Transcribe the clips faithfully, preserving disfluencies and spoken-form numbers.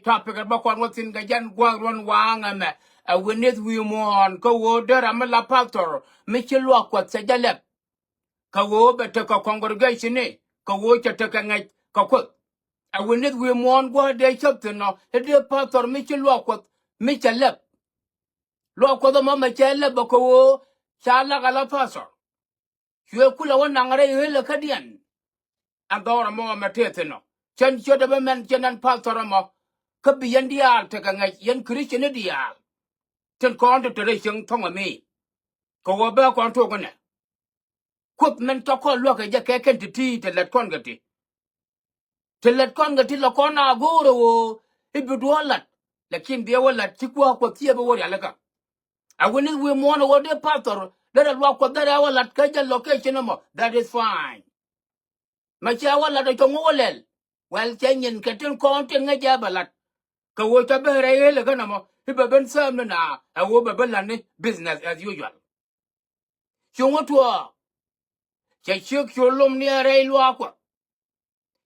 Topic ɛ bä kɔn wä thi̱n kɛ jɛn gua̱a̱k ruɔ̱n wa̱a̱ŋ ɛmɛ. Ɛ wi̱n ni̱th wi̱i̱ muɔ̱ɔ̱n kä ɣöö derɛ mi la pastor mi ci luaak Kuɔth cɛ jɛ lɛp. Kä ɣöö bɛ tekɛ congregation ni kä ɣöö cɛ tekɛ ŋäc kɛ Kuoth. Ɛ wi̱n ni̱th wi̱i̱ muɔ̱ɔ̱n gua̱a̱k dee cäp thi̱n ɔ i̱ dee pastor mi ci luaak Kuɔth mi cɛ lɛp. Luaak Kuɔth ɛmɔ mɛ cɛ lɛp bä kä ɣöö ca lak ala pastor. Cuɛ kulɛ wä naŋ rɛy ɣel ɛ kädiɛn. Ɛn dhɔr ɛmɔ ɛmɛ tëë thi̱n ɔ cɛn ciöt ɛmɛ mɛn cɛn ɛn pastor ɛmɔ. Kä bi yɛn diaal tekɛ ŋäc yɛn Christian ni diaal. Tin kɔn te te rɛy cieŋ thɔŋ ɛmi. Kɛ wä bɛ kɔn tok inɛ. Kuoth mɛn cɔ kɔn luäk kɛ jɛ kɛ kɛn ti ti te lät kɔn kɛ ti. Ti lät kɔn kɛ ti lɛ kɔn a go̱o̱rɛ ɣöö i̱ bi duɔ̱ɔ̱r la̱t. Lakin biɛ wä la̱t ci gua̱a̱k Kuɔth thiee bi wä rialikä. A wi̱ni wi̱i̱ muɔ̱ɔ̱n ɛ ɣöö dee pastor derɛ luaak Kuɔth derɛ wä la̱t kä jɛ location ɛmɔ, that is fine. Mɛ cɛ wä la̱t ɛ cɔŋ wä lɛl. Well, cɛ nyin kɛ tin kɔn tin ŋäc jɛ bɛ la̱t. Kɛ ɣöö cɛ ben rɛy ɣel ɛ kɛn ɛmɔ i̱ bɛ ben thääm ni na ɛ ɣöö bɛ ben la̱t ni business as usual. Cuŋ wä tuɔɔk. Cɛ ciek cu lom ni ɛ rɛy luaak Kuɔth.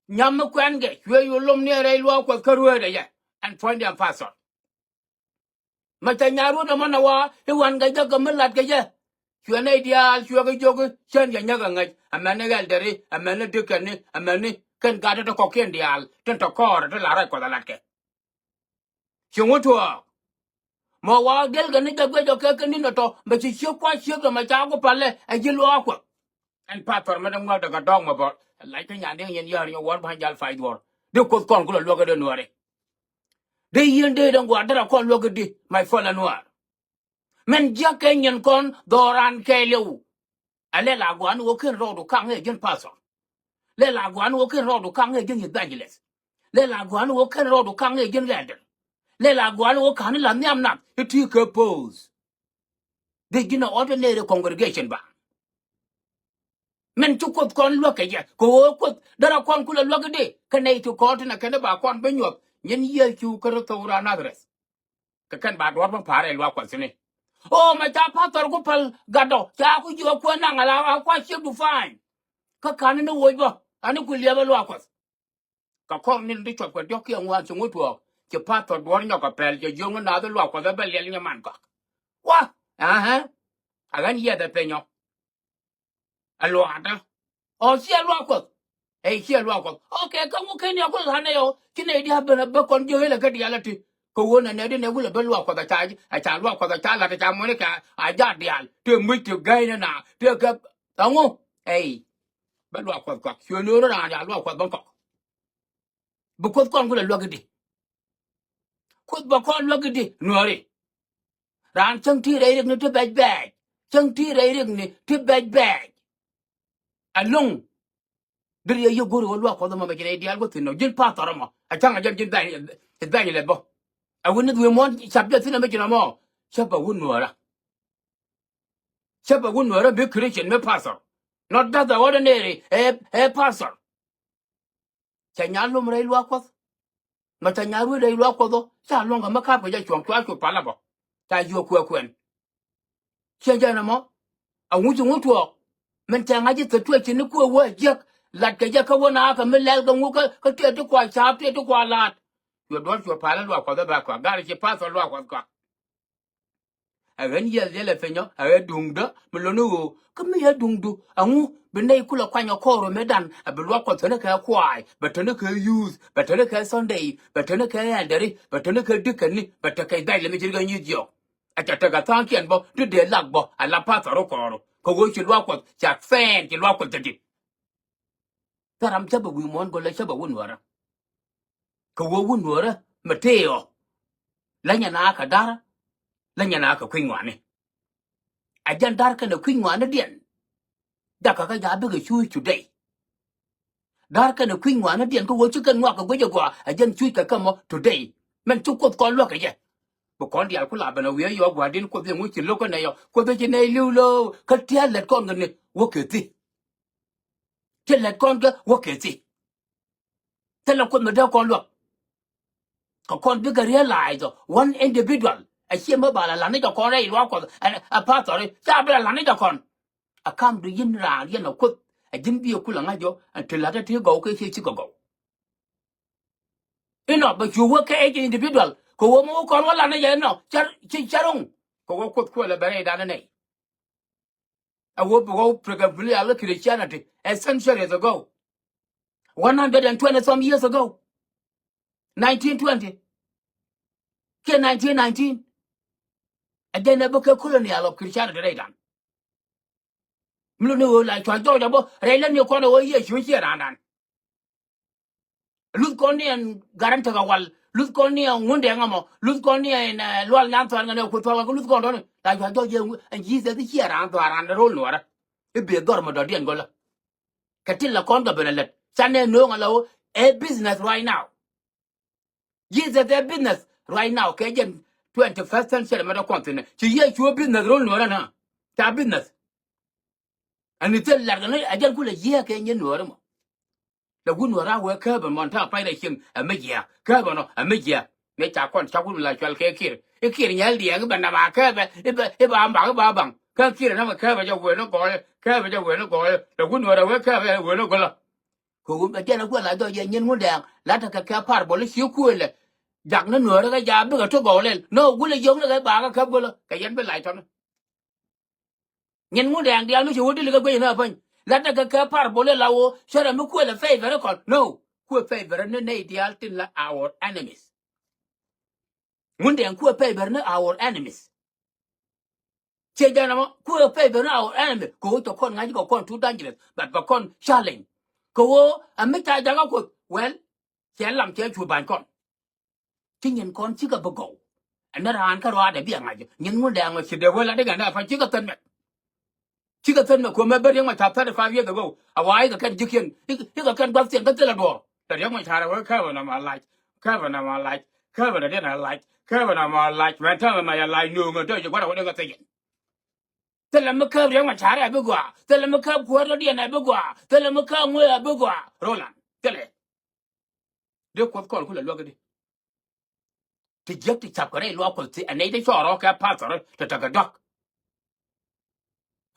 Nyam mi kuɛn kɛ cuɛ cu lom ni ɛ rɛy luaak Kuɔth kä rueetdɛ jɛ. Ɛn puɔ̱nydiɛn pastor. Mɛ cɛ nyaar rueetdɛ mɔ nɛ wa i̱ wan kɛ jɛ kɛ mi lat kɛ jɛ. Cuɛ nɛy diaal cuɛ kɛ jiök i̱ cän cɛ nyäk ɛ ŋäc. Ɛmɛni ɣɛl deri, ɛmɛni dikɛni, ɛmɛni kɛn gat ti kɔ̱kiɛn diaal tin tɔ kɔɔr ti la ruac Kuɔth ɛ lat kɛ. Ci ŋut tuɔɔk. Mɔ wa gel kɛ ni jɛ guic ɔ kɛ kɛ ni nɔ tɔ mɛ ci ciek kua ciek tɔ mɛ ca ku palɛ ɛ ji̱ luaak Kuɔth. Ɛn pastor mɛ dee ŋuak dee kɛ dɔɔk mɛ bɔr. Lac kä nyan dee yɛn yäär nyɛ wäär ba̱ny jal pay duɔ̱ɔ̱r. Dee Kuoth kɔn ku lɔ luäk kɛ dee nuääri. Dee yien dee dee ŋuak derɛ kɔn luäk kɛ di my fellow Nuäär. Mɛn jiäk kɛ nyin kɔn dhɔran kɛɛliw. Ɛ lɛ la gua̱a̱n wä ken rɔɔdu kaŋ ɛ ji̱n pastor. Lɛ la gua̱a̱n wä ken rɔɔdu kaŋ ɛ ji̱n evangelist. Lɛ la gua̱a̱n wä ken rɔɔdu kaŋ ɛ ji̱n elder. Lɛ la gua̱a̱n wä ka̱n la nhiam nath i̱ ti kɛ pos. Dee ji̱n a ordinary congregation ba. Mɛn ci Kuoth kɔn luäk kɛ jɛ kɛ ɣöö Kuoth derɛ kɔn kulɛ luäk i̱di kä nɛy ti kɔn tinɛ kɛn i̱ ba kɔn bi nyuɔth nyin Yecu Kritho raan Nadhareth. Kɛ kɛn ba duɔ̱ɔ̱r bä pa̱a̱r ɛ luaak Kuɔth thi̱n i̱. O mɛ ca pastor ku päl gatdɔ ca ku jiök kuäär naŋ ala a kua ciekdu fine. Kä ka̱n ni woc bä ani ku liɛpɛ luaak Kuɔth. Kɛ kɔr ni ti cuɔp kɛ diɔ̱k kiɛ ŋuan ci ŋut tuɔɔk ci pastor duɔ̱ɔ̱r nyɔk kɛ pɛl cɛ jiök ni naath i̱ luaak Kuɔth ɛ bɛ liɛl nyɛ man kɔak. Wa ɛhɛ. A ɣän yiɛth ɛ piny ɔ. Ɛ luaatdä. Ɔ ciɛ luaak Kuɔth. Ɛ ciɛ luaak Kuɔth. Ok, kä ŋu ken yɔ ku la̱t nɛ yɔ ci nɛ diaal ben a bä kɔn jiök ilɛ kä diaal a ti. Kɛ ɣöö nɛ nɛ di nɛ wulɛ ben luaak Kuɔth a ca a ca luaak Kuɔth a ca la̱t a ca muɔ̱ni kɛ a jaat diaal ti muc ti gäy ni na ti kɛ. Ɛŋu. Ɛy. Bä luaak Kuɔth kɔak cuɛ lo̱o̱r raan ya luaak Kuɔth bä kɔk. Bi Kuoth kɔn kulɛ luäk i̱di. Kuoth bɛ kɔn luäk i̱di nuääri. Raan cäŋ ti rɛy rikni ti bɛc bɛɛc. Cäŋ ti rɛy rikni ti bɛc bɛɛc. Alo̱ŋ. Deri yɛ yio̱k go̱ri wä luaak Kuɔth ɛmɔ mɛ ci rɛy diaal wä thi̱n ɔ ji̱n pastor ɛmɔ a cäŋ a jɛn ji̱n dhany dhany lɛ bä. A wi̱n ni dhuëë muɔ̱ɔ̱n cap jɛ thi̱n ɛmɛ ci nɔmɔ. Cä bɛ wä nuäärä. Cä bɛ wä nuäärä bi Christian mi pastor. Not just the ordinary ɛ ɛ pastor. Cɛ nya lom rɛy luaak Kuɔth. Mɛ cɛ nya ruet rɛy luaak Kuɔth ɔ ca luɔ̱ŋ kɛ mi ka̱p kɛ jɛ cuɔ̱ŋ cua cu pal a bä. Ca yuɔk kuɛ kuɛn. Ciɛ jɛ nɔmɔ. A ŋuc ŋuc tuɔɔk. Min cɛ ŋa̱c i̱ thɛ tuɛ ci ni kuɛ wä a jiäk. Lat kɛ jɛ kä wä na kɛ mi lɛl kɛ ŋu kä kä tiɛ ti kua ca̱a̱p tiɛ ti kua la̱a̱t. Cuɛ duɔ̱r cuɛ pal a luaak Kuɔth a bɛ kɔak gat ci path ɔ luaak Kuɔth kɔak. Ɛ ɣän yiɛth liɛlɛ piny ɔ ɛ ɣä duŋdä mi lo̱n i̱ ɣöö kä mi ɛ duŋdu. Ɛŋu bi nɛy kulɛ kuany ɛ kɔɔr ɔ mëëdan ɛ bi luak Kuɔth teni kɛ kuaay bɛ teni kɛ youth bɛ teni kɛ Sunday bɛ teni kɛ elder bɛ teni kɛ deacon ni bɛ tekɛ dhɛc lɛ mi ci ri kɛ nyieth jiɔk. Ɛ cɛ tekɛ tha̱a̱ŋkiɛn bä ti dee lak bä ɛ la pastor ɔ kɔɔr ɔ kɛ ɣöö ci luak Kuɔth ca fɛɛn ci luak Kuɔth te ti. Thil ram cä bɛ wi̱i̱ muɔ̱ɔ̱n gɔlɛ cä bɛ wä nuäärä. Kɛ wä wä nuäärä mɛ tëë ɔ. Lä nyɛ na kɛ da̱r. Lä nyɛ na kɛ kui̱ ŋuani. A jɛn da̱r kɛnɛ kui̱ ŋuani diɛn. Dakä kä ja̱ bikɛ cuuc today. Da̱r kɛnɛ kui̱ ŋuani diɛn kä wä ci kɛn ŋuak kɛ guic ɛ gɔaa a jɛn cuuc kɛ kä mɔ today. Mɛn ci Kuoth kɔn luäk kɛ jɛ. Bi kɔn diaal ku la ben a wi̱i̱ ɛ yɔ gua̱a̱r din Kuoth yɛ ŋuc ci lo̱k kä nɛy ɔ Kuoth ɛ ci nɛy li̱w lo̱o̱ kä tia̱a̱ lät kɔn kɛ ni wä kɛ thi. Ti lät kɔn kä wä kɛ thi. Thilɛ Kuoth mi dee kɔn luäk. Kɛ kɔn bikɛ realize ɔ one individual. A ciɛ mi bal a la̱t ni jɛ kɔn rɛy luaak Kuɔth a pathɔri ca bi la la̱t ni jɛ kɔn. A kam du yin raan yɛn a Kuoth a ji̱n bi a kul a ŋa̱c jɔ ɛn ti la̱t a ti gɔw kɛ ciɛ cikɛ gɔw. Inɔ bɛ cu wä kɛ ec individual kɛ wä mi wä kɔn wä lan ni jɛ inɔ cɛ ci cɛ roŋ. Kɛ wä Kuoth kuël ɛ bɛ rɛydan ni nɛy. Ɛ wä bi wä prekɛ bi lial Christianity a centuries ago. One hundred and twenty some years ago. Nineteen twenty kiɛ nineteen nineteen. Ɛ jɛn ɛ bä kɛ colonial of Christianity rɛydan. Mi luni ɣöö la cua jɔɔc ɛ bä rɛy lä ni kɔn ɛ ɣöö Yecu ciɛ raandan. Luth kɔn ni ɛn Garaŋ Tekɛ Wal, luth kɔn ni ɛn Ŋundɛŋ ɛmɔ, luth kɔn ni ɛn, eh, Lual Nyan Thuan ŋän ɛ Kuoth Thuan ŋän, luth kɔn tɔni. La cua jɔɔc ɛ ɛn Jesus ciɛ raan thuan raan rol Nuɔrä. I̱ bɛ dhɔr mɛ dɔ̱diɛn gölä. Kɛ tin la kɔn gɛ ben ɛ lät. Canɛ no̱o̱ŋ ɛ la ɣöö ɛ business right now. Jesus ɛ business right now kɛ jɛn twenty-first century mɛ dɔ kɔn thi̱n. Ci Yecu ɛ business rol Nuɔrä na. Ca business. Ani thil lat kɛ ni a jɛn kulɛ jiɛ kɛ nyɛ Nuɔrä mɔ. La wun Nuɔrä wee kääpɛ mɔn ta̱a̱ pay rɛ cieŋ ɛ mi jiɛ. Kääpɛ nɔ ɛ mi jiɛ. Mëë ca kɔn ca wun la cual kɛ Kiir. I̱ Kiir nyɛl diɛŋ i̱ bɛ nam a kääpɛ i̱ bɛ i̱ ba baŋ i̱ ba baŋ. Kä Kiir nam a kääpɛ jɛ wee ni gɔɔyɛ kääpɛ jɛ wee ni gɔɔyɛ. La wun Nuɔrä wee kääpɛ jɛ wee ni gɔlä. Kɛ ɣöö mɛ diɛn a kuɛ la jɔc yɛ nyin Ŋundɛŋ la tekɛ kɛ parable ci kuëlɛ. Jak ni Nuɔrä kɛ ja bikɛ ti gɔw lɛl nɔ gulɛ jiök ni kɛ bakɛ käp gölä kɛ yɛn bi lac tɔni. Nyin Ŋundɛŋ diaal mi ci wä dili kɛ guic ni a päny la tekɛ kɛ parable la wä cärɛ mi kuëlɛ favor kɔn no. Kuɛ favor ni nɛy diaal tin la our enemies. Ŋundɛŋ kuɛ favor ni our enemies. Ciɛ jɛn ɛmɔ kuɛ favor ni our enemy kɛ ɣöö cɛ kɔn ŋa̱c kɛ kɔn too dangerous but bɛ kɔn challenge. Kɛ ɣöö ɛ mi ca jakä Kuoth well. Cɛ lam cɛ cu ba̱ny kɔn. Ci nyin kɔn cikɛ bi gɔw. Ɛn ni raan kä ruaadɛ bi ɛ ŋa̱c nyin Ŋundɛŋ ɛ ci dee wee la dikɛ nɛ pa cikɛ thät mɛk. Cikɛ thät mɛk kuɛ mɛ ben Riek Machar thirty five years ago a wa ikɛ kɛn ji̱kiɛn ikɛ kɛn gua̱th thiɛn kä thilɛ duɔ̱ɔ̱r. Tɛ Riek Machar ɛ wee kääpɛ nɔmɔ a lac. Kääpɛ nɔmɔ a lac. Kääpɛ dɔ̱diɛn a lac. Kääpɛ nɔmɔ a lac mɛn täämɛ mɛ yɛ lac nööŋ ɛ dee ji̱ gua̱t ɛ wä dee ŋä thiec yɛn. Thilɛ mi kääp Riek Machar ɛ bi gɔaa. Thilɛ mi kääp kuäär dɔ̱diɛn ɛ bi gɔaa. Thilɛ mi kääp ŋuëë ɛ bi gɔaa. Rolan thilɛ. Dee Kuoth kɔn kulɛ luäk di. Ti jiäk ti cap kɛ rɛy luaak Kuɔth ti ɛ nɛy ti cɔɔr rɔ kɛ pastor ti tekɛ duak.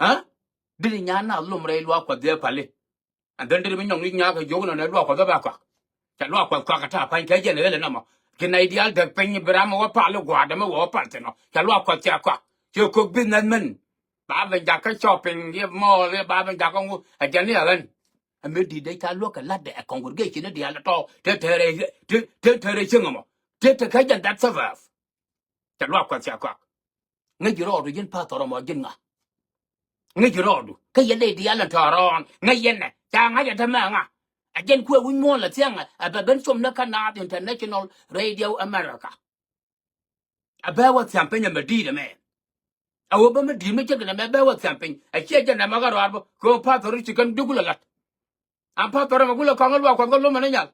Ɛ diri nyan na lom rɛy luaak Kuɔth dee pali. And then diri mi nyɔŋ ni nyaak kɛ jiök nɔ nɛ luaak Kuɔth bɛ kɔak. Cɛ luaak Kuɔth kɔak kɛ ta̱a̱ pa̱ny kɛ jɛn ɣel ɛnɔmɔ. Ki nɛy diaal däk piny bi ram mi wä pal i̱ gua̱a̱r dämɛ wä pal thin ɔ cɛ luaak Kuɔth cɛ kɔak. Cɛ kök business mɛn. Ba ben jakä shopping yɛ mall yɛ ba ben jakä ŋu ɛ jɛn ni ɛ ɣän. Ɛ mi di̱t dee ca luäk kɛ la̱tdɛ ɛ congregation ni diaal tɔ̱ te te rɛy te te rɛy cieŋ ɛmɔ te te kä jɛn that suburb. Cɛ luaak Kuɔth cɛ kɔak. Ŋäc ji̱ rɔɔdu ji̱n pastor ɛmɔ ji̱n ŋa. Ŋäc ji̱ rɔɔdu kä yɛn ley diaal ɛn tɔ̱ rɔɔn ŋäc yɛn nɛ ca ŋa̱c ɛ te mɛ ŋa. Ɛ jɛn kuɛ wi̱c muɔ̱ɔ̱n lɛ thiaŋ ɛ bɛ ben com ni kä Naath International Radio America. A bɛ wä thiam piny ɛmɛ di̱i̱t ɛmɛ. A wä bä mi di̱i̱t mi cɛ kɛ nɛmɛ bɛ wä thiam piny a ciɛ jɛ nɛmɛ kä rɔaar bä kɛ wä pathɔri ci kɛn duk lɛ la̱t. An pathɔri mɛ gulɛ kɔŋ luaak Kuɔth kä lomɛ ni nyal.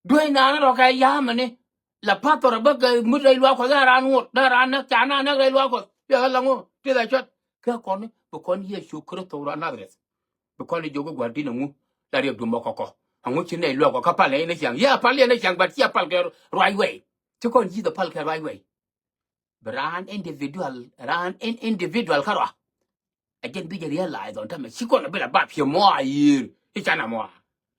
Duee naan rɔ kɛ ya̱a̱mɛ ni la pathɔri bä kɛ mut rɛy luaak Kuɔth dee raan ŋot dee raan näk ca naan näk rɛy luaak Kuɔth. Biɛ ɣä la ŋo ti la cuat kɛ kɔn ni bi kɔn Yecu Kritho rɔ Nazareth. Bi kɔn i̱ jiök i̱ gua̱r di̱n ɛŋu la riɛk duɔ̱m ɔ kɔkɔ. Ɛŋu ci nɛy luäk ɔ kä pal yɛn i̱ ciaŋ yɛ pal yɛn i̱ ciaŋ but ciɛ pal kɛ ruac wɛy. Ci kɔn ji̱th ɛ pal kɛ ruac wɛy. Bi raan individual raan in individual kä rua. Ɛ jɛn bi jɛ realize ɔn tämɛ ci kɔn ɛ bi la bap ciɛ mɔ a yiër i̱ canɛ mɔ a.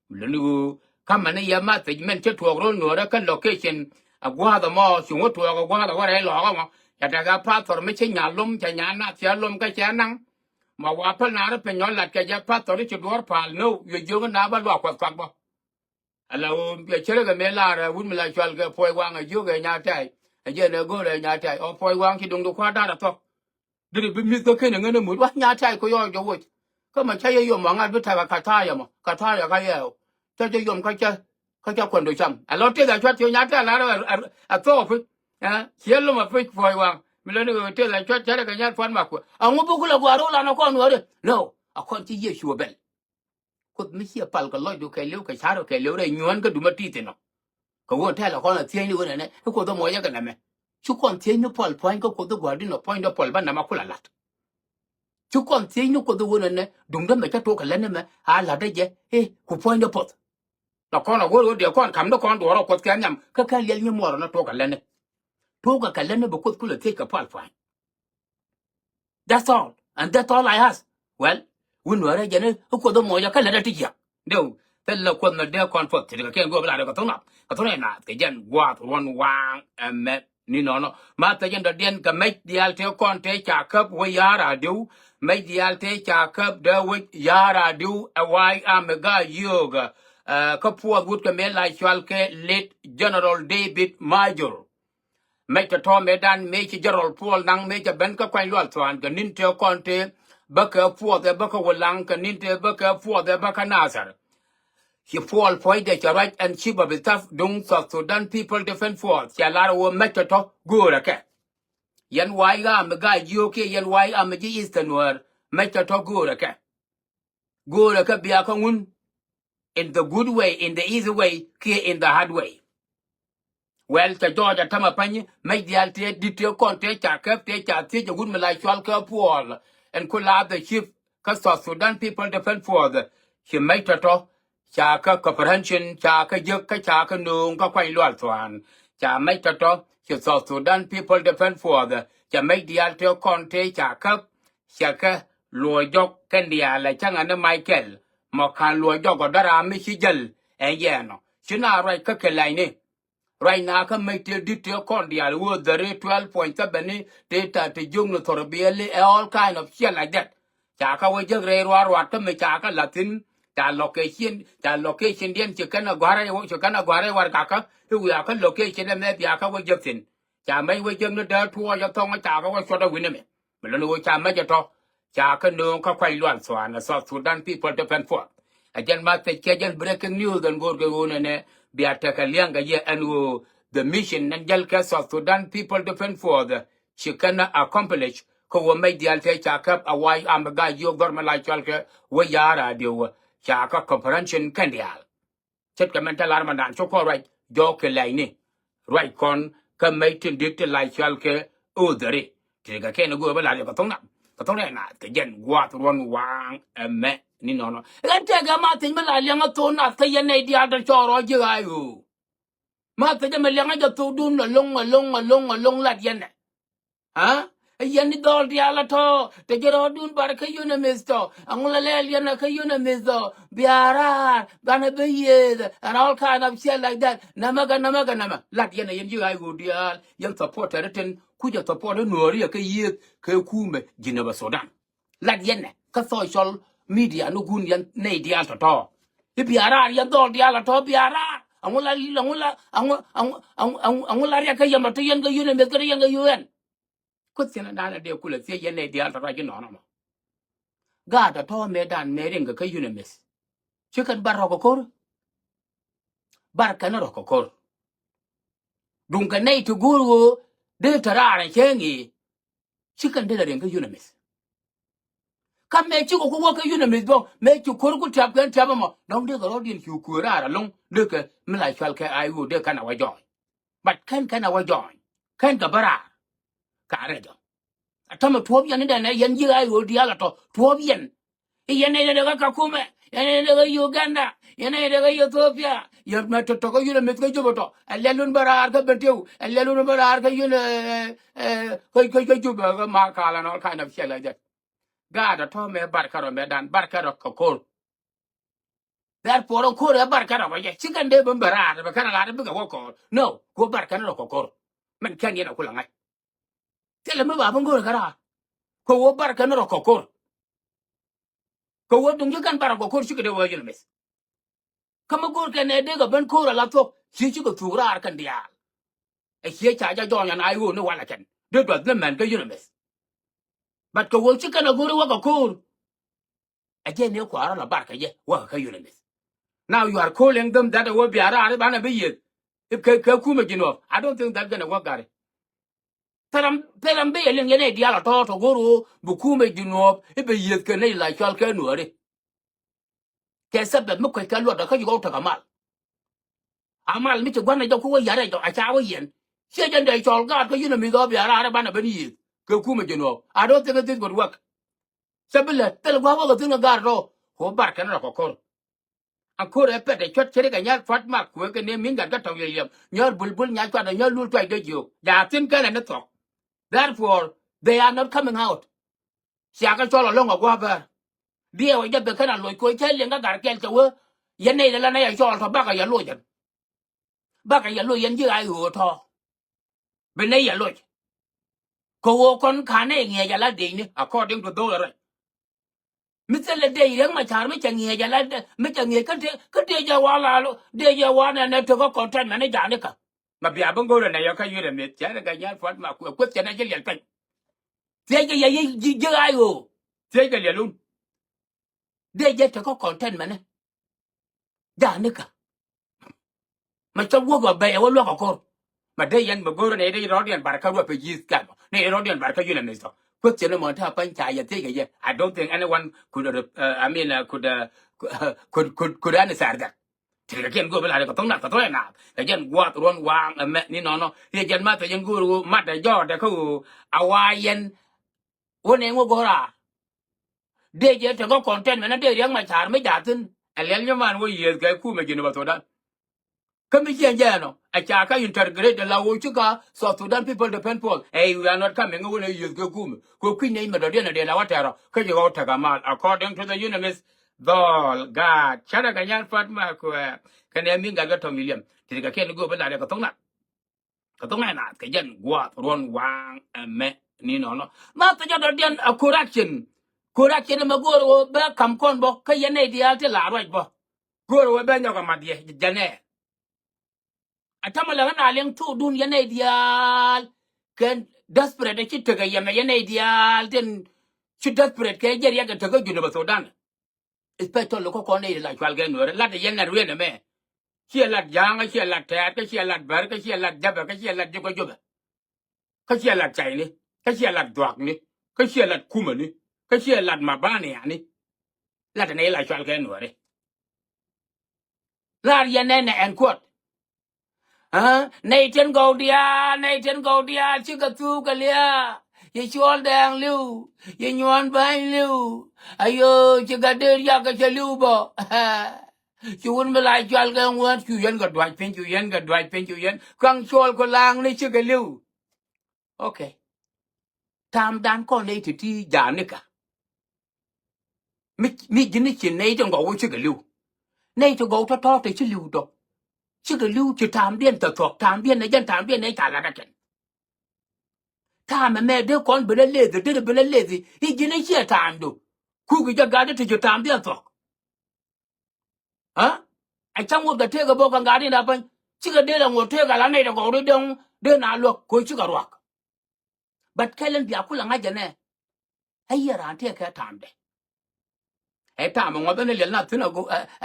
Luni ɣöö kä mɛn i̱ yɛ message mɛn cä tuɔɔk ro̱l nuɔɔrä kä location. Ɛ gua̱a̱th ɛmɔ cuŋ wä tuɔɔk ɛ gua̱a̱th ɛ wä rɛy lɔɔk ɛmɔ. Cɛ tekɛ pathɔr mi ci nya lom cɛ nya nath cɛ lom kä cɛ naŋ. Ma wa päl naar piny ɔ lat kɛ jɛ pathɔr i̱ ci duɔ̱ɔ̱r pa̱a̱l no̱o̱ yɛ jiök i̱ na bä luaak Kuɔth kɔak bä. Ala ɣöö bia cärä kɛ mëë lar ɛ wut mi la cual kɛ puɔ̱c waŋ ɛ jiök ɛ nya tɛy. Ɛ jɛn ɛ go̱o̱r ɛ nya tɛy ɔ puɔ̱c waŋ ci duŋdu kua̱r da̱r ɛ thuɔ̱k. Diri bi mi̱th kä ken ɛ ŋän ɛ mut wa nya tɛy ku yɔɔc jɔwuc. Kä ma ca yɛ yom ma ŋa̱t bi tɛk ɛ ka̱tha̱a̱c ɛmɔ ka̱tha̱a̱c ɛ kä yɛɛw. Ca jɛ yom kä cä kä cä kuändo cam ɛ lɔ tëth ɛ cuat ci nya tɛy lar ɛ thɔɔk pi̱c. Ciɛ lom ɛ pi̱c puɔ̱c waŋ mi lä ni ɣöö tëth ɛ cuat cärɛ kɛ nyat puan mak kuɛ ɛŋu bi kulɛ gua̱a̱r wä lan ɛ kɔn wääri. No ɛ kɔn ci Yecu ɛ bɛl. Kuoth mi ciɛ pal kɛ lɔcdu kɛɛliw kɛ ca̱ru kɛɛliw rɛy nyuɔ̱ɔ̱n kä dumä ti̱thi̱n ɔ. Kɛ ɣöö tɛl ɛ kɔn a thiecni ɣöö nɛnɛ i̱ Kuoth ɛ muɔcɛ kɛ nɛmɛ. Ci kɔn thiecni pɔl pua̱ny kä Kuoth i̱ gua̱a̱r di̱n ɔ puɔ̱nydɛ pɔl bä nɛmɛ kula la̱t. Ci kɔn thiecni Kuoth i̱ ɣöö nɛnɛ duŋdä mɛ cä tuɔɔk kɛ lätni mɛ a la̱tdä jɛ i̱ ku puɔ̱nydɛ puɔth. La kɔn a ɣöö ɣöö diɛ kɔn ka̱m ni kɔn duɔɔr ɔ Kuoth kɛ nhiam kä kɛ liɛl nyi muɔɔr ɔ ni tuɔɔk kɛ lätni. Tuɔɔk kɛ kɛ lätni bi Kuoth kulɛ thiec kɛ pal pua̱ny. That's all. And that's all I ask. Well, wun wärä jɛn i̱ Kuoth i̱ muɔcä kä lätdä ti jiäk. Dee Thilɛ Kuoth mi dee kɔn puɔth. Ce̱tkɛ kɛn go̱o̱r bi la rɛy kɛ thok nath, kɛ thok nath, kɛ jɛn gua̱a̱th ruɔ̱n waaŋ ɛmɛ. Ni nɔnɔ. Ma thɛc in dɔ̱diɛn kɛ mec diaal tëë kɔn tëë ca käp wä ya̱r a diw. Mec diaal tëë ca käp dee wec ya̱r a diw ɛ wa̱a̱ i̱ amɛ ga̱a̱c yio̱o̱kä. Ɛ, kä puɔth wut kɛ mëë la cɔal kɛ Late General David Major. Mec tɔ̱tɔ̱ mëëdan mëë ci General Paul Nang mëë cɛ ben kä Kuany Lual Thuan kɛ ni̱n tëë kɔn tëë bä kɛ puɔth ɛ bä kä Wulaŋ kɛ ni̱n tëë bä kɛ puɔth ɛ bä kä Nasir. Ci Paul puɔ̱nydɛ cɛ ruac ɛn chief of staff duŋ South Sudan People Defense Force cɛ lar wä mec tɔ̱tɔ̱ göörä kɛ. Yɛn wa̱a̱ i̱ amɛ ga̱a̱c yio̱o̱k kiɛ yɛn wa̱a̱ i̱ amɛ ji̱ Eastern Nuäär mec tɔ̱tɔ̱ göörä kɛ. Göörä kɛ bia kä ŋun in the good way, in the easy way kiɛ in the hard way. Well, cɛ jɔɔc a tämɛ pa̱ny mec diaal tëë di̱t tëë kɔn tëë ca käp tëë ca thiec a wut mi la cɔal kɛ Paul ɛn ku la the chief kä South Sudan People Defense Force. Ci mec tɔ̱tɔ̱ ca kä comprehension ca kä jek kä ca kä nööŋ kä Kuany Lual Thuan. Ca mec tɔ̱tɔ̱ ci South Sudan People Defense Force. Ca mec diaal tëë kɔn tëë ca käp cɛ kɛ luɔc jɔk kɛn diaal ɛ cäŋɛ ni Michael. Mɔ ka̱n luɔc jɔk ɔ dära mi ci jäl ɛn yɛn ɔ ci na ruac kä kɛ lɛcni. Ruacna kä mec tëë di̱t tëë kɔn diaal wee dhäri twelve point seven ni tëë ta̱t ti jiök ni thor biɛli ɛ all kind of shit like that. Ca kä wä jek rɛy ruaar ruaat kä mi ca kä la̱thi̱n. Ca location, ca location diɛn ci kɛn a gua̱r rɛy ci kɛn a gua̱r rɛy warɛgakä. I̱ wiaa kä location ɛmɛ bia kä wä jek thi̱n. Ca mec wä jek ni dee tuɔɔc ɛ thɔŋ ca kä wä cuɔt ɛ wi̱n ɛmɛ. Mi luni wä ca mec ɛ tɔ. Ca kä nööŋ kä Kuany Lual Thuan ɛ South Sudan People Defense Force. Ɛ jɛn ma thɛc kɛ jɛn breaking news ɛn go̱o̱r kɛ ɣöö nɛnɛ bia tekɛ lia̱ŋ kɛ yɛ ɛn ɣöö the mission ɛn jäl kɛ South Sudan People Defense Force ci kɛn accomplish. Kä wä mec diaal tëë ca käp a wa̱a̱ i̱ amɛ ga̱a̱c yio̱o̱k dhɔr mi la cɔal kɛ wä ya̱r a diw wä ca kä comprehension kɛn diaal. Ce̱tkɛ mɛn te lar mandan ci kɔn ruac jɔɔk kɛ lɛcni. Ruac kɔn kä mec tin di̱t ti la cɔal kɛ Odheri. Ti kɛ kɛn go̱o̱r bä lar yɛ kɛ thok nath kɛ thok nath kɛ jɛn gua̱a̱th ruɔ̱n waaŋ ɛmɛ ni nɔnɔ. Ɣän tëëkɛ ma thiec mi la liɛŋä thok nath kä yɛn nɛy diaal te cɔɔr rɔ ji̱ ɣaac ɣöö. Ma thiec mi liɛŋä jɛ thokdun aloŋ aloŋ aloŋ aloŋ lat yɛn ɛ. Aa? Yɛn ni dhɔl diaal a tɔ te jɛ rɔɔdun bar kä UNMISS tɔ. Aŋu la lɛɛl yɛn a kä UNMISS tɔ bia raar banɛ bi yiëëth and all kind of shit like that. Namɛ kɛ namɛ kɛ namɛ lat yɛn a yɛn ji̱ ɣaac ɣöö diaal yɛn support tɛri tin kucɛ support ni nuɔɔri a kä yiëëth kɛ kumɛ Jinubä Sudan. Lat yɛn ɛ kä social media ni gun yɛn nɛy diaal tɔ̱tɔ̱. I̱ bia raar yɛn dhɔl diaal a tɔ bia raar. Aŋu la aŋu la aŋu aŋu aŋu aŋu aŋu la riɛk kä yɛn bä te yɛn kä UNMISS kä te yɛn kä UN. Kuoth thi̱n ɛ da̱a̱n ɛ dee kulɛ thiec yɛn nɛy diaal tɔ̱tɔ̱ ji̱ nɔnɔ mɔ. Gaat ɛ tɔ̱ mëëdan mëë riŋ kɛ kä UNMISS. Ci kɛn bar rɔ̱ kɛ ko̱r. Bar kɛn rɔ̱ kɛ ko̱r. Duŋ kɛ nɛy ti go̱o̱r ɣöö dee te raar ɛ cäŋ i̱. Ci kɛn dee lɛ riŋ kä UNMISS. Kä mëë cikɛ ku wä kä UNMISS bä mëë ci ko̱r ku tiap kɛn tiap ɛmɔ dɔ̱ŋ dee kɛ rɔ̱diɛn ci kuëë raar ɛlɔ̱ŋ dee kɛ mi la cual kɛ IO dee kɛn a wä jɔɔny. But kɛn kɛn a wä jɔɔny kɛn kɛ bä raar. Ka rɛc ɔ. A tɔmɛ tuɔɔp yɛn ni dɛn ɛ yɛn ji̱ IO diaal a tɔ tuɔɔp yɛn. I̱ yɛn nɛy dee kä Kakumɛ, yɛn nɛy dee kä Uganda, yɛn nɛy dee kä Ethiopia. Yɛn mɛ tɔ̱tɔ̱ kä yun ɛ mith kä Jubɛ tɔ. Ɛ lɛl wun bä raar kä Bentiu, ɛ lɛl wun bä raar kä yun ɛ kä kä kä Jubɛ kä Makal and all kind of shit like that. Gaat ɛ tɔ̱ mɛ bar kärɔ̱ mɛ dan bar kärɔ̱ kɛ ko̱r. Therefore ko̱r ɛ bar kärɔ̱ kɛ jɛ ci kɛn dee bä bɛ raar bɛ kärɔ̱ raar bikɛ wä kɔɔr. No, ku bar kärɔ̱ kɛ ko̱r. Mɛn kɛn yɛn ɛ kulɛ ŋa̱c. Thilɛ mi ba bä go̱o̱r kɛ raar. Kɛ wä bar kärɔ̱ kɛ ko̱r. Kɛ wä duŋ ci kɛn bar kɛ ko̱r cikɛ dee wä yɛn mith. Kä mi go̱o̱r kɛn ɛ dee kɛ ben ko̱r ala thuɔ̱k ci cikɛ thuk raar kɛn diaal. Ɛ ciɛ ca jɛ jɔɔny ɛn a i̱ ɣöö ni walɛ kɛn dee duath ni mɛn kä yun ɛ mith. But kɛ wä ci kɛn ɛ go̱o̱r i̱ wä kɛ ko̱r. Ɛ jɛ ni kua̱r ala bar kɛ jɛ wä kɛ yun ɛ mith. Now you are calling them that ɛ wä bia raar i̱ banɛ bi yieth. If kɛ kɛ kumɛ Jinub, I don't think that gonna work gari. Pɛlɛm pɛlɛm bi yɛ liŋ yɛn ɛ diaal a tɔ̱ tɔ go̱r ɣöö bi kumɛ Jinub i̱ bɛ yieth kɛ nɛy la cual kɛ nuääri. Kɛ thɛbɛth mi kuec kɛ luɔt kä ci gɔw tekɛ mal. A mal mi ci gua̱n ɛ jɔk ku wä ya̱r ɛ jɔk a ca wä yɛn. Ciɛ jɛn dee cɔl gaat kä yun ɛ mi̱th ɔ bia raar ɛ banɛ ben yiëëth kɛ kumɛ Jinub. I don't think this would work. Thɛbɛth lɛ thil gua̱a̱k wä kɛ thi̱n kɛ gaat rɔ. Ku bar kɛn rɔ kɛ ko̱r. A ko̱r ɛ pɛt ɛ cuɔt ce̱tkɛ nyal pua̱t mak kuëë kɛ ni mi̱n gat kä tɔ̱k liɛliɛm nyɔr bulbul nyal cuat ɛ nyɔr lul tuac dee jiök. Ja thi̱n kɛn ɛ ni thuɔ̱k. Therefore they are not coming out. Cia kɛ cɔl alɔ̱ŋ a gua̱a̱ bäär. Diɛɛw a jɛ bɛ kɛn a loc koc cä liɛŋ kä gar kɛl cɛ wee. Yɛn nɛy dee la nɛy a cɔɔl tɔ bakɛ yɛ loc ɛn. Bakɛ yɛ loc yɛn ji̱ a i̱ ɣöö tɔ. Bi nɛy yɛ loc. Kɛ ɣöö kɔn ka̱n nɛy ŋi̱eec ala dec ni according to those rɛc. Mi thilɛ dec Riɛk Macar mi cɛ ŋi̱eec ala dec mi cɛ ŋi̱eec kä dec kä dec jɛ wa la lo dec jɛ wa nɛ nɛ tekä content mɛn ni ja̱a̱ni kä. Ma bia bi ŋo̱rɛ nɛ yɔ kä yurɛ mith cɛ ni kɛ nyal puɔt ma kuɛ kueth cɛ nɛ ji̱ liɛl piny. Thiec kɛ yɛ ji̱ ji̱ a i̱ ɣöö thiec kɛ liɛl wun. Dee jɛ tekä content mɛnɛ. Ja̱a̱ni kä. Ma cä wuɔk ɔ bɛy ɛ wä luäk ɔ ko̱r. Ma dee yɛn ma go̱o̱r ni dee rɔɔdiɛn bar kä ruɔ pɛ ji̱th kɛn ɔ ni rɔɔdiɛn bar kä yun ɛ mith ɔ. Kueth cɛ ni mɔ ti a pany ca yɛ thiec kɛ yɛ. I don't think anyone could, uh, I mean, uh, could, uh, could, could, could answer that. Ti kɛ kiɛn go̱o̱r bi la ri kɛ thoŋ na kɛ thoŋ ɛ na kɛ jɛn guath ruɔn waŋ ɛ mɛ ni nɔnɔ. Yɛ jɛn ma thɛ jɛn go̱o̱r ɣöö mat ɛ jɔɔdɛ kä ɣöö a wa yɛn. Wä nɛy ŋu go̱o̱r a dee jɛ tekä content mɛn a dee Riɛk Macar mi ja̱thin. Ɛ liɛl nyɛ man wä yiëëth kɛ kumɛ ji̱n bä Thudan. Kä mi ciɛn jɛ ɛnɔ a ca kä integrate la wä ci ka South Sudan People Defense Force. Ɛ we are not coming wä nɛ yiëëth kɛ kumɛ kɛ kui̱ nɛy mɛ dɔ̱diɛn a dee la wä tɛrɔ kä ci ɣɔw tekɛ mal according to the U N M I S. Dhɔl gaat cärɛ kɛ nyal pat ma kuɛ kɛ nɛ mi gat kɛ tɔ̱ million ti kɛ kiɛn go̱o̱r bi la dee kɛ thoŋ na. Kɛ thoŋ ɛ naath kɛ jɛn gua̱a̱th ruɔ̱n waŋ ɛmɛ ni nɔnɔ. Ma thɛ jɔt dɔ̱diɛn a correction. Correction ɛmɛ go̱o̱r ɣöö bɛ ka̱m kɔn bä kä yɛn nɛy diaal ti la ruac bä. Go̱o̱r ɣöö bɛ nyɔk ɛ mat yɛ jɛn ɛ. A tämɛ lɛ ɣän a liɛŋ thokdun yɛn nɛy diaal. Kɛn desperate ɛ ci tekɛ yɛmɛ yɛn nɛy diaal tin ci desperate kɛ jɛ riɛk ɛ tekä Junub Thudan. Especially kä kɔn nɛy ti la cual kɛ nuɔ̱ɔ̱rɛ lat yɛn nɛt ruël ɛmɛ. Ciɛ lat ja̱a̱ŋ kä ciɛ lat tɛɛt kä ciɛ lat bär kä ciɛ lat jäpɛ kä ciɛ lat ji̱ kä jopɛ. Kä ciɛ lat cayni kä ciɛ lat dhuakni kä ciɛ lat kumäni kä ciɛ lat mabaniani. Lat nɛy la cual kɛ nuɔ̱ɔ̱rɛ. Lar yɛn nɛn nɛ ɛn kuɔt. Aa, nɛy tin gɔw diaal, nɛy tin gɔw diaal cikɛ thuk kɛ lia̱a̱. Yɛ cuɔl dɛɛŋ li̱w, yɛ nyuɔ̱ɔ̱n bäny li̱w. Ayo, ci gat dee riak kɛ cɛ li̱w bä. Ci wun mi la cual kɛ ŋuäät cu yɛn kɛ duac piny, cu yɛn kɛ duac piny, cu yɛn kaŋ cuɔl ku la̱a̱ŋni cikɛ li̱w. Okay. Ta̱a̱mdan kɔn nɛy ti ti ja̱a̱nikä. Mi, mi ji̱n ni ci nɛy ti ŋɔk wä cikɛ li̱w. Nɛy ti gɔw tɔ̱tɔ̱ te ci li̱w tɔ. Cikɛ li̱w ci ta̱a̱mdiɛn tɛ thuɔ̱k, ta̱a̱mdiɛn nɛ jɛn ta̱a̱mdiɛn nɛ ca lat ɛ kɛn. Ta̱a̱mɛ mɛ dee kɔn ben ɛ leth, dee ben ɛ leth. I̱ ji̱n ni ciɛ ta̱a̱mdu. Kuk i̱ jɛ gat i̱ ti ci ta̱a̱mdiɛn thuɔ̱k. Aa? Ɛ cäŋ wä bɛ tëëk ɛ bok kɛ ŋa̱a̱t in a päny. Cikɛ dee lɛ ŋot tëëk ala nɛy tɛ gɔw ri dee, dee na luäk koc cikɛ ruak. But kɛl in bia kulɛ ŋa̱c jɛ nɛ. Ɛ yiɛ raan tëëk kɛ ta̱a̱mdɛ. Ɛ ta̱a̱m ɛ ŋuɔth ɛn ɛ liɛl na thi̱n ɛ,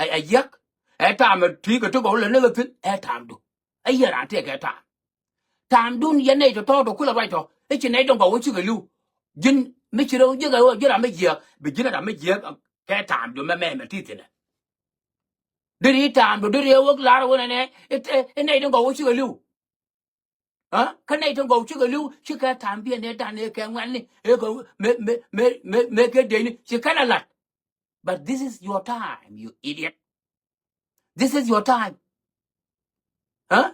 ɛ, ɛ yiäk. Ɛ ta̱a̱m ɛ ti̱i̱ kɛ ti gɔw lɛ ni kɛ thi̱n ɛ ta̱a̱mdu. Ɛ yiɛ raan tëëk kɛ ta̱a̱m. Ta̱a̱mdun yɛn nɛy tɔ̱tɔ̱ tɔ kulɛ ruac tɔ i̱ ci nɛy dɔ̱ŋ gɔw wä cikɛ li̱w. Ji̱n mi ci rɛw jiäk ɛ ɣöö ji̱ ram mi jiääk bi ji̱n ram mi jiääk kɛ ta̱a̱mdu mɛ mɛmɛ ti thi̱nɛ. Deri ta̱a̱mdu deri ɛ wä lar wen ɛnɛ i̱ nɛy dɔ̱ŋ gɔw wä cikɛ li̱w. Kä nɛy dɔ̱ŋ gɔw cikɛ li̱w cikɛ ta̱a̱mdiɛn ɛ dan ɛ kɛ ŋuɛ̈tni ɛ kɛ mëë mëë mëë mëë kɛ dëcni ci kɛn ɛ la̱t. But this is your time, you idiot. This is your time. Huh?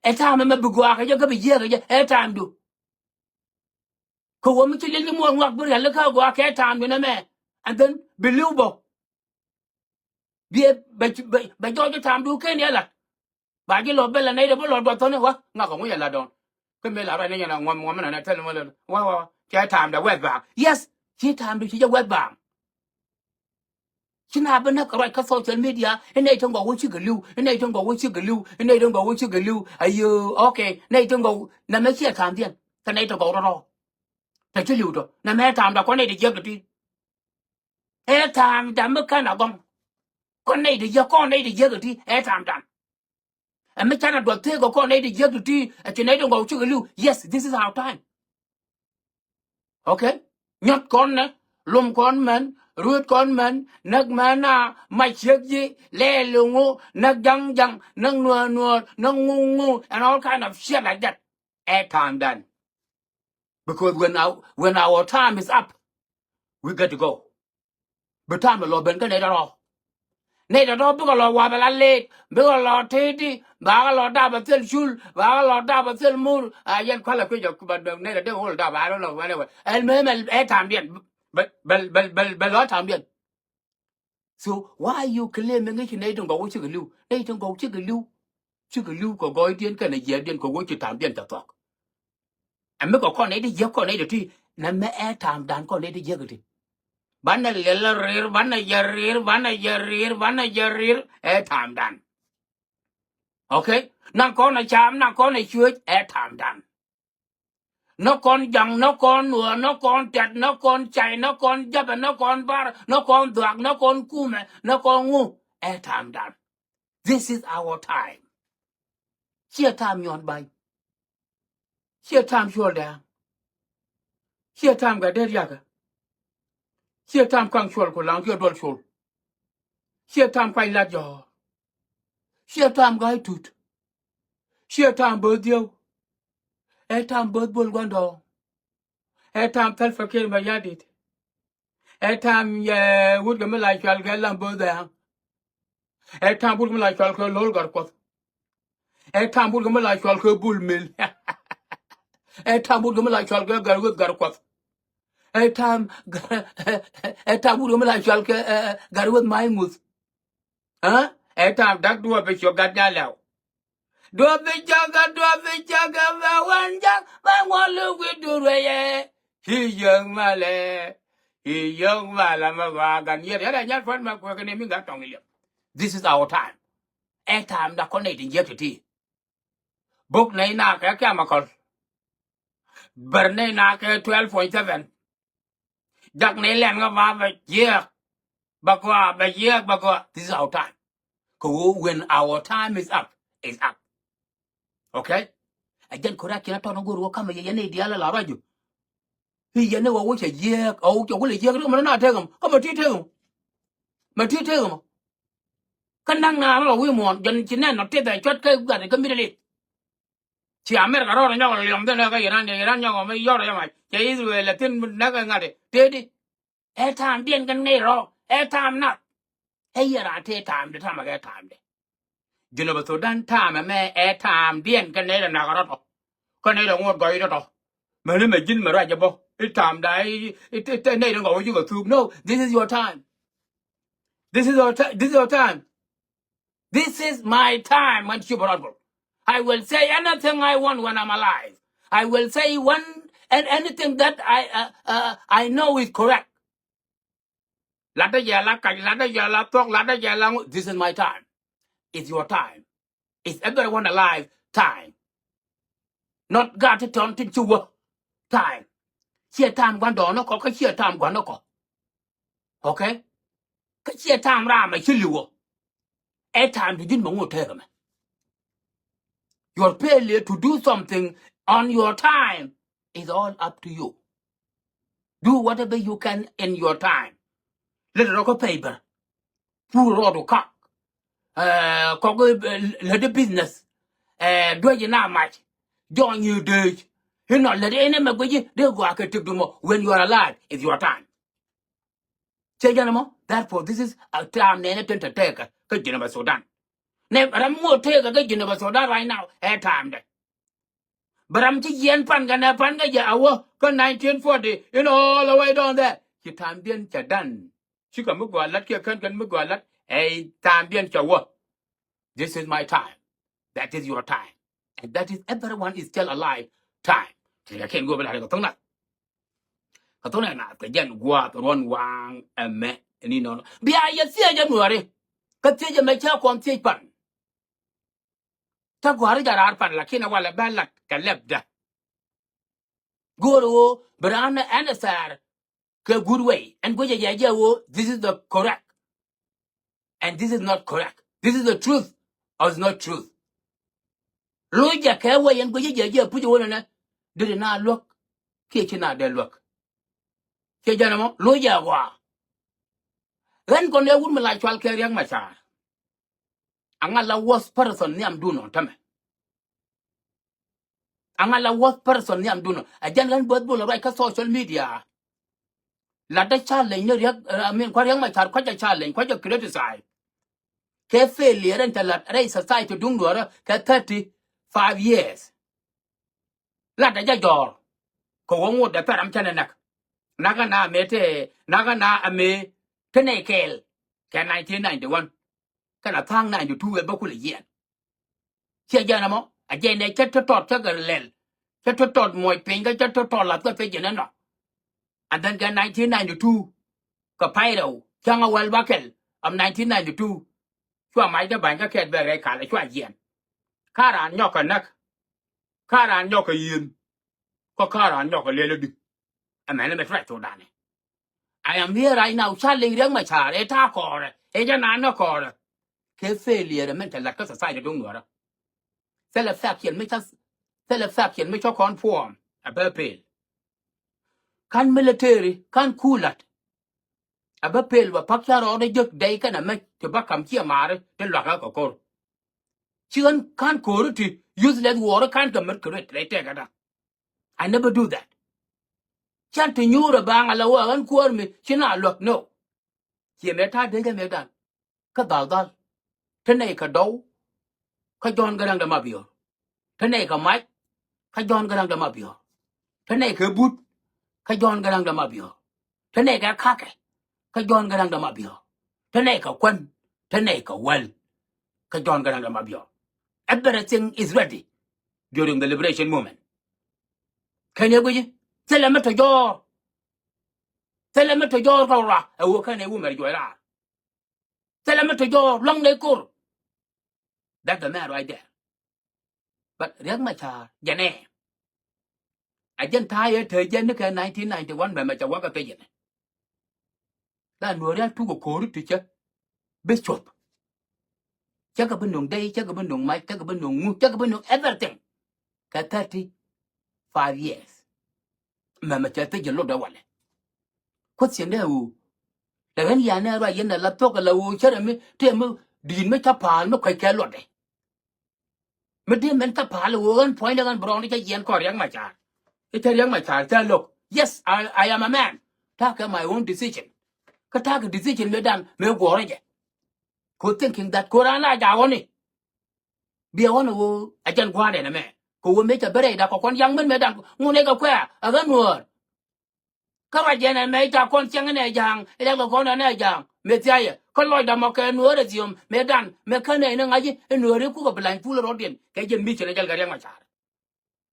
Ɛ ta̱a̱m ɛmɛ bi gɔaa kɛ jɛ kä bi jiɛɛk kɛ jɛ ɛ ta̱a̱mdu. Kɛ wä mi ci liɛl ni muɔ̱ɔ̱n ŋuak bi rial ni kä gɔaa kɛ ta̱a̱mdu nɛmɛ. And then bi li̱w bä. Biɛ bɛ bɛ bɛ jɔɔc ta̱a̱mdu ken yɛ lat. Ba ji̱ lɔ bɛl anɛy dee bä lɔ duɔth thɔni wa ŋak kɛ ŋuc ala dɔn. Kä mëë la ruac ni nyɛn a ŋuɔm ŋuɔm mi nɔnɛ thil mi lɛ wa wa wa. Cɛ ta̱a̱m dee wɛth baaŋ. Yes. Ci ta̱a̱m du ci jɛ wɛth baaŋ. Ci na bi näk kɛ ruac kä social media i̱ nɛy ti ŋɔk wä cikɛ li̱w i̱ nɛy ti ŋɔk wä cikɛ li̱w i̱ nɛy ti ŋɔk wä cikɛ li̱w. Ayo, okay, nɛy ti ŋɔk nɛmɛ ciɛ ta̱a̱m thiɛn. Kɛ nɛy ti ŋɔk rɔrɔ. Tɛ ci li̱w tɔ nɛmɛ ta̱a̱m da kɔn nɛy ti jiäk ti ti. Ɛ ta̱a̱m da mi kɛn a gɔm. Kɔn nɛy ti jiäk kɔn nɛy ti jiäk ti ti ɛ ta̱a̱m dan. Ɛ mi canɛ duɔth tëëk ɛ kɔn nɛy ti jiäk ti ti ɛ ci nɛy ti ŋɔk cikɛ li̱w. Yes, this is our time. Okay. Nyɔt kɔn nɛ lum kɔn mɛn ruet kɔn mɛn näk mɛn a mac ciek ji̱ lɛɛl ŋu näk jaŋ jaŋ näk nuɔɔr nuɔɔr näk ŋu ŋu and all kind of shit like that. Ɛ ta̱a̱m dan. Because when our, when our time is up, we got to go. Bi ta̱a̱m lɔ ben kä nɛy tɔ̱tɔ̱. Nɛy tɔ̱tɔ̱ bikɛ lɔ wapɛ la lek bikɛ lɔ teti bakɛ lɔ dap a thil cul bakɛ lɔ dap a thil mur. A yɛn kualɛ kui̱c a kuba nɛy tɔ̱tɔ̱ dee wol dap a lɔ wɛlɛ wɛ ɛl mɛ mɛ ɛ ta̱a̱mdiɛn. Bɛ bɛ bɛ bɛ lɔ ta̱a̱mdiɛn. So why are you claiming i̱ ci nɛy tin gɔw wä cikɛ li̱w? Nɛy tin gɔw cikɛ li̱w. Cikɛ li̱w kɛ gɔɔydiɛn kɛnɛ jiɛɛrdiɛn kɛ wä ci ta̱a̱mdiɛn cɛ thuɔ̱k. Ɛ mi kɛ kɔn nɛy ti jiäk kɔn nɛy ti ti. Nɛmɛ ɛ ta̱a̱mdan kɔn nɛy ti jiäk ti. Banɛ liɛl rir, banɛ jɛ rir, banɛ jɛ rir, banɛ jɛ rir, ɛ ta̱a̱mdan. Okay? Naŋ kɔn ɛ caam, naŋ kɔn ɛ cuec, ɛ ta̱a̱mdan. Nä kɔn jaŋ, nä kɔn nuɔɔr, nä kɔn tɛt, nä kɔn cay, nä kɔn jäpɛ, nä kɔn bar, nä kɔn dhuak, nä kɔn kumɛ, nä kɔn ŋu, ɛ ta̱a̱mdan. This is our time. Ciɛ ta̱a̱m nyuɔn ba̱ny. Ciɛ ta̱a̱m cuɔl dɛ̈ɛ̈ŋ. Ciɛ ta̱a̱m gat dee riakä. Ciɛ ta̱a̱m kaŋ cuɔl ku laŋ kiɛ duɔl cuɔl. Ciɛ ta̱a̱m kuac lat jɔ̱ɔ̱r. Ciɛ ta̱a̱m ga̱a̱c tut. Ciɛ ta̱a̱m bööth dieu. Ɛ ta̱a̱m bööth bol gua̱ndɔɔŋ. Ɛ ta̱a̱m thäl fakir ma yadit. Ɛ ta̱a̱m yɛ wut kɛ mi la cual kɛ lam bööth ɛ̈ɛ̈ŋ. Ɛ ta̱a̱m wut kɛ mi la cual kɛ lo̱l gar kuɔth. Ɛ ta̱a̱m wut kɛ mi la cual kɛ bul mil. Ɛ ta̱a̱m wut kɛ mi la cual kɛ gar weth gar kuɔth. Ɛ ta̱a̱m, ɛ ta̱a̱m wut kɛ mi la cual kɛ, ɛ, ɛ, gar weth ma̱a̱c ŋuth. Ɛ? Ɛ ta̱a̱m dak duɔ̱ɔ̱p ɛ ciök gat jalɛw. Duɔ̱ɔ̱p ɛ ciök gat, duɔ̱ɔ̱p ɛ ciök gat, bɛ wän jak, bɛ ŋuɔ̱l i̱ wi̱i̱ dur weyɛ. Ci yäŋ malɛ. Ci yäŋ malɛ mɛ gɔaa gan yɛt. Yɛt ɛ nyat puɔ̱n mɛ kuɛk ni mi gat tɔŋ iliɛp. This is our time. Ɛ ta̱a̱m dak kɔn nɛy tin jiäk ti̱ti̱. Bok nɛy na kɛ kɛm akɔl. Bär nɛy na kɛ twelve point seven. Jak nɛy lɛn ŋa ba bɛ jiɛk. Bɛ gɔaa, bɛ jiɛk, bɛ gɔaa. This is our time. Kɛ ɣöö when our time is up, is up. Okay? Ɛ jɛn correction a tɔn a go̱o̱r wä kamɛ yɛ yɛn nɛy diaal a la ruac jɛ. I̱ yɛn nɛy wä wä cɛ jiɛk, a wä cɛ wä lɛ jiɛk ri mɛ na tek ɛmɔ. Kä mɛ ti tek ɛmɔ. Mɛ ti tek ɛmɔ. Kä naŋ na la wi̱i̱ muɔ̱ɔ̱n, jɛn ci nɛn nɔ teth ɛ cuɔt kä gat kä Middle East. Ci America rɔɔdɛ nyɔk liɔm thin ɛ kä Iran, Iran nyɔk ɛ mi yɔr ɛ mac. Cɛ Israel ɛ thin näk ɛ ŋa̱t ɛ. Tëëdi. Ɛ ta̱a̱mdiɛn kɛ nɛy rɔ. Ɛ ta̱a̱m nath. Ɛ yɛ raan tëë ta̱a̱mdɛ, ta̱a̱m ɛ kɛ ta̱a̱mdɛ. Junub Sudan ta̱a̱m ɛmɛ ɛ ta̱a̱mdiɛn kɛ nɛy rɔ nak rɔ̱t ɔ. Kä nɛy rɔ ŋot gɔy rɔ̱t ɔ. Mäni mɛ ji̱n mɛ ruac ɛ bä. I̱ ta̱a̱mda i̱, i̱, i̱, i̱ nɛy rɔ ŋɔk wä ji̱ kɛ thuuk. No, this is your time. This is your ti-, this is your time. This is my time, man. I will say anything I want when I'm alive. I will say one and anything that I, uh, uh, I know is correct. Latdä jɛ la kac, latdä jɛ la thuɔ̱k, latdä jɛ la ŋu-, this is my time. It's your time. It's everyone alive time. Not gaat ti tɔn tin ci wä time. Ciɛ ta̱a̱m gua̱ndɔɔŋnikɔ, kä ciɛ ta̱a̱m gua̱nikɔ. Okay? Kä ciɛ ta̱a̱m raam a ci li̱wä. Ɛ ta̱a̱m ti ji̱n mɛ ŋot tëëk ɛmɛ. Your failure to do something on your time is all up to you. Do whatever you can in your time. Lät rɔ kä pay bär. Pur rɔɔdu kak. Ɛ, kɔk, ɛ, lätdä business. Ɛ, duec ina mac. Jɔny i̱ dec. Inɔ lätdä in ɛmɛ guici dee gɔaa kɛ tëkdu mɔ. When you are alive, it's your time. Cɛ jɛn ɛmɔ, therefore, this is a time nɛɛni tin te tëëkä kä Jinubä Sudan. Nɛ ram ŋot tëëkä kä Jinubä Sudan right now, ɛ ta̱a̱mdɛ. Bä ram ci jiɛɛn pan kɛ nɛ pan kä jɛ a wä kä nineteen forty, in all the way down there. Ci ta̱a̱mdiɛn cɛ dan. Cikɛ mi gɔaa lat kiɛ kän kän mi gɔaa lat, ɛ ta̱a̱mdiɛn cɛ wä. This is my time. That is your time. And that is everyone is still alive time. Tëë kɛ kɛn go̱o̱p in a rɛ kɛ tho̱ŋ nath. Kɛ tho̱ŋ nath kɛ jɛn gua̱a̱th ruɔ̱n waŋ ɛmɛ ni nɔnɔ. Bia yɛ thiec jɛ nuɔri. Kä thiec jɛ mɛ cä kɔn thiec pan. Cä gua̱a̱ri jɛ raar pan lakin ɛ walɛ bɛ lat kɛ lɛpdä. Go̱o̱r ɣöö bi raan ɛn ɛ thɛɛr kɛ good way. Ɛn guicɛ jɛ jɛ ɣöö this is the correct. And this is not correct. This is the truth or is not truth. Lo̱c jɛ kɛ way ɛn guicɛ jɛ jɛ puc ɣöö nɛnɛ. Dee na luäk kiɛ ci na dee luäk. Ciɛ jɛn ɛmɔ lo̱c jɛ ɣɔaa. Ɣän kɔn ɛ wut mi la cual kɛ Riɛk Macar. Aŋa la worst person nhiamdun ɔ tämɛ. Aŋa la worst person nhiamdun ɔ. Ɛ jɛn ɣän böth bol ruac kä social media. Latdä challenge ni Riɛk, I mean, kua Riɛk Macar kua jɛ challenge, kua jɛ criticize. Kɛ failure in te lat rɛy society duŋ duɔrä kɛ thirty five years. Latdä jɛ jɔɔr. Kɛ wä ŋot dɛ pɛr ram cä nɛ näk. Nakä na mɛ te, nakä na mɛ te nɛ kɛɛl. Cɛ nineteen ninety-one kɛnɛ tha̱a̱ŋ ninety-two ɛ bä kulɛ jiɛn. Ciɛ jɛn ɛmɔ a jɛn ɛ cä tɔ̱tɔt cä kɛ lɛl, cä tɔ̱tɔt muɔc piny kä cä tɔ̱tɔt lath kä pecin ɛnɔ. And then kɛ nineteen ninety-two kɛ pay rɛw cäŋ a wäl bakɛl am nineteen ninety-two. Cua mac dee ba̱ny kä kɛɛt bɛ rɛy kalɛ cua jiɛn. Ka raan nyɔk kɛ näk, ka raan nyɔk kɛ yieen, kä ka raan nyɔk kɛ lɛl adi. Ɛmɛn ɛmɛ trɛ thokdani. I am here right now. Ca liŋ Riɛk Macar ɛ ta̱a̱ kɔɔrɛ ɛ jɛ naan nä kɔɔrɛ. Kɛ failure mɛn cɛ la̱t kä society duŋ nuɔrä. Thilɛ faction mi ca, thilɛ faction mi ca kɔn form a bɛ pɛl. Kan military kan kulat a bä pel bä pak ca rɔɔdɛ jek dɛy kɛnɛ mec ti bä kam ciɛ maari ti luakä kɛ kor. Ci ɣän ka̱n ko̱ri ti useless war ka̱n kɛ mät kɛ ruet rɛy tɛkɛ da̱ŋ. I never do that. Can ti nyuurɛ baaŋ a la wä ɣän kuäär mi ci na luäk no. Ciɛ mëë ta̱a̱ dee jɛ mëë da̱ŋ. Kä dhal dhal. Te nɛy kɛ dɔw kä Jɔ̱ɔ̱n Gäräŋ dɛ Mabiɔ̱ɔ̱r. Te nɛy kɛ mac kä Jɔ̱ɔ̱n Gäräŋ dɛ Mabiɔ̱ɔ̱r. Te nɛy kɛ but kä Jɔ̱ɔ̱n Gäräŋ dɛ Mabiɔ̱ɔ̱r. Te nɛy kɛ kakɛ kä Jɔ̱ɔ̱n Gäräŋ dɛ Mabiɔ̱ɔ̱r. Te nɛy kɛ kuän, te nɛy kɛ wäl kä Jɔ̱ɔ̱n Gäräŋ dɛ Mabiɔ̱ɔ̱r. Everything is ready during the liberation movement. Kɛn yɛ guici thilɛ mi tɔ jɔɔr. Thilɛ mi tɔ jɔɔr kɛ rua ɛ wä kɛn ɛ wumɛr juɔc raar. Thilɛ mi tɔ jɔɔr luaŋ dee kor. That's the man right there. But Riɛk Macar jɛn ɛ. A jɛn ta̱a̱ yɛ te jɛn ni kɛ nineteen ninety-one mɛmɛ cɛ wäk a pecin. La nuɔri a tuk a ko̱ri ti cɛ bi cuɔp. Cɛ kɛ bi nuŋ dee, cɛ kɛ bi nuŋ mac, cɛ kɛ bi nuŋ ŋu, cɛ kɛ bi nuŋ everything. Kɛ thirty five years. Mɛmɛ cɛ thiec jɛ lotdɛ walɛ. Kuoth ciɛŋdɛ ɣöö lɛ ɣän yanɛ ruac yɛn ɛ la thok ɛ la ɣöö cärɛ mi tëë mi di̱i̱t mi ca pa̱a̱l mi kuec kɛ lotdɛ. Mi dee mɛn ca pa̱a̱l ɛ ɣöö ɣän puɔ̱nydɛ ɣän bi rɔɔŋdɛ cä yiɛn kɔn Riɛk Macar. I̱ cä Riɛk Macar cä lo̱k. Yes, I, I am a man. Ta̱a̱ kɛ my own decision. Kä ta̱a̱ kɛ decision mëë dan mëë guɔ̱ɔ̱rä jɛ. Ko thinking that ko raan la ja̱a̱ ɣɔni. Biɛ ɣɔn ɣöö a jɛn gua̱a̱r ɛn ɛmɛ kɛ ɣöö mëë cɛ bä rɛyda kɛ kɔn yaŋ min mëë dan ŋun ɛ kɛ kuɛ̈ɛ̈ a ɣän nuäär. Kä ruac ɛn ɛmɛ ca kɔn cieŋ ɛn ɛ ja̱a̱ŋ ɛ lɛk kɛ kɔn ɛn ɛ ja̱a̱ŋ mëë thiayɛ kä lɔcda mɔ kɛ nuäär ɛ thiöm mëë dan mëë känɛ ɛn ɛ ŋa̱c ɛ nuäär ɛ kukɛ bi lany pul rɔ̱diɛn kɛ jɛ mi cɛ ni jɛl kɛ Riɛk Macar.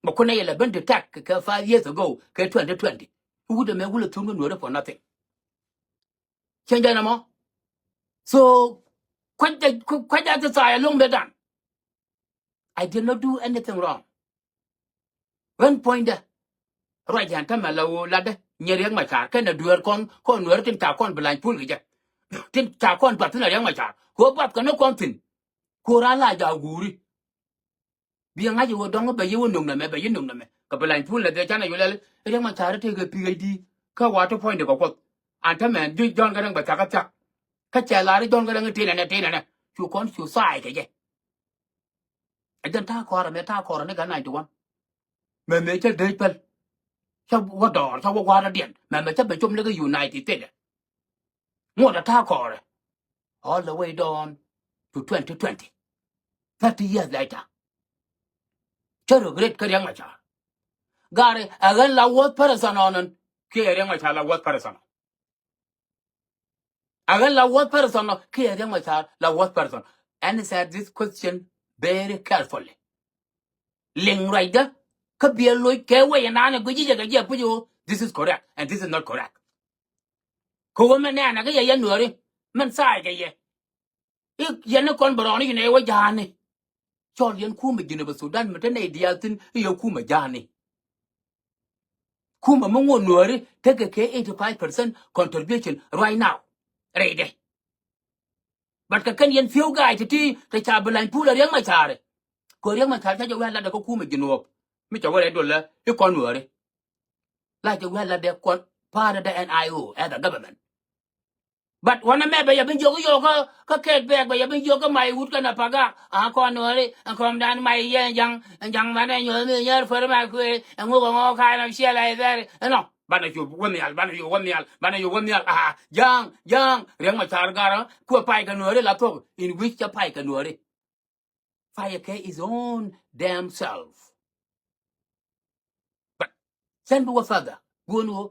Mɛ kunɛ yɛ lɛ ben detect kɛ five years ago kɛ twenty twenty. Wut ɛmɛ wulɛ thuŋ kɛ nuäär ɛ for nothing. Cieŋ jɛ nɔmɔ. So kuecda kuecda ti thaayɛ lo̱ŋ mëë dan. I did not do anything wrong. Ɣän puɔ̱nydä ruac ɣän tämɛ la ɣöö latdä nyɛ Riɛk Macar kɛnɛ dueer kɔn kɔn nueeri tin ca kɔn bi lany pul kɛ jɛ. Tin ca kɔn duath thin a Riɛk Macar kɛ ɣöö buath kɛ ni kɔn thi̱n. Kɛ ɣöö raan la jaak guuri. Biɛ ŋa̱c i̱ ɣöö dɔ̱ŋ bɛ yi wä nöŋ nɛmɛ bɛ yi nöŋ nɛmɛ kɛ bi lany pul lɛ dhɛ canɛ yol ɛl Riɛk Macar i̱ tëëkɛ P H D. Kä wa ti puɔ̱nydɛ kɛ Kuoth an tämɛ Jɔ̱ɔ̱n Gäräŋ bɛ thiakä thiak. Kä cɛ lar i̱ Jɔ̱ɔ̱n Gäräŋ i̱ tin ɛnɛ tin ɛnɛ cu kɔn cu thaay kɛ jɛ. Ɛ jɛn ta̱a̱ kɔɔrɛ mëë ta̱a̱ kɔɔrɛ ni kɛ ninety one. Mɛmɛ cä dee päl. Cä wä dɔɔr cä wä gua̱a̱r rɔ̱diɛn mɛmɛ cä ben cop ni kɛ United States. Ŋuɔ̱t ɛ ta̱a̱ kɔɔrɛ. All the way down to twenty twenty. Thirty years later. Cä regret kä Riɛk Macar. Gari ɛ ɣän la worst person ɔnɔn kiɛ Riɛk Macar la worst person. A ɣän la worst person ɔ kiɛ Riɛk Macar la worst person. Answer this question very carefully. Liŋ ruacdä kä biɛ loc kɛ wec ɛnan ɛ guic ji̱ jɛ kɛ jiɛ puc ɣöö this is correct and this is not correct. Kɛ ɣöö mɛn nɛɛnɛ kä yɛ yɛn nuääri mɛn thaay kɛ yɛ. I̱ yɛn ni kɔn bɛ rɔɔni ci nɛ wä ja̱a̱ni. Cɔl yɛn kumɛ Jinub Sudan mi te nɛy diaal thi̱n i̱ yɛ kumɛ ja̱a̱ni. Kumɛ mi ŋuɔ̱t nuääri tekɛ kɛ eighty five percent contribution right now. Rɛydɛ. But kɛ kɛn yɛn few guy ti ti te ca bi lany pul a Riɛk Macar. Kɛ Riɛk Macar ca jɛ wee latdɛ kä kumɛ Jinub mi ca wee rɛy duɔlɛ i̱ kɔn nuääri. La jɛ wee latdɛ kɔn pa̱a̱tdɛ N I O as a government. But wanɛ mɛ bɛ yɛ bin jiök i̱ yo̱o̱kä kä kɛɛt bɛɛk bɛ yɛ bin jiök kä may wut kɛnɛ pagak. A kɔn nuääri ɛn kɔmdan may yɛ ɛn ja̱ŋ ɛn ja̱ŋ manɛ nyuɔ̱th mi nyɛr pär ma kuëë ɛn ŋuk ɛŋɔ ka̱a̱c nɔm ciɛl a ithɛɛr ɛnɔ. Banɛ cu wä nhial banɛ cu wä nhial banɛ cu wä nhial a ja̱ŋ ja̱ŋ Riɛk Macar garä kuɛ pay kɛ nuääri la thok in wi̱c cɛ pay kɛ nuääri. Fire kɛ his own damn self. But cɛn bi wä further guun wä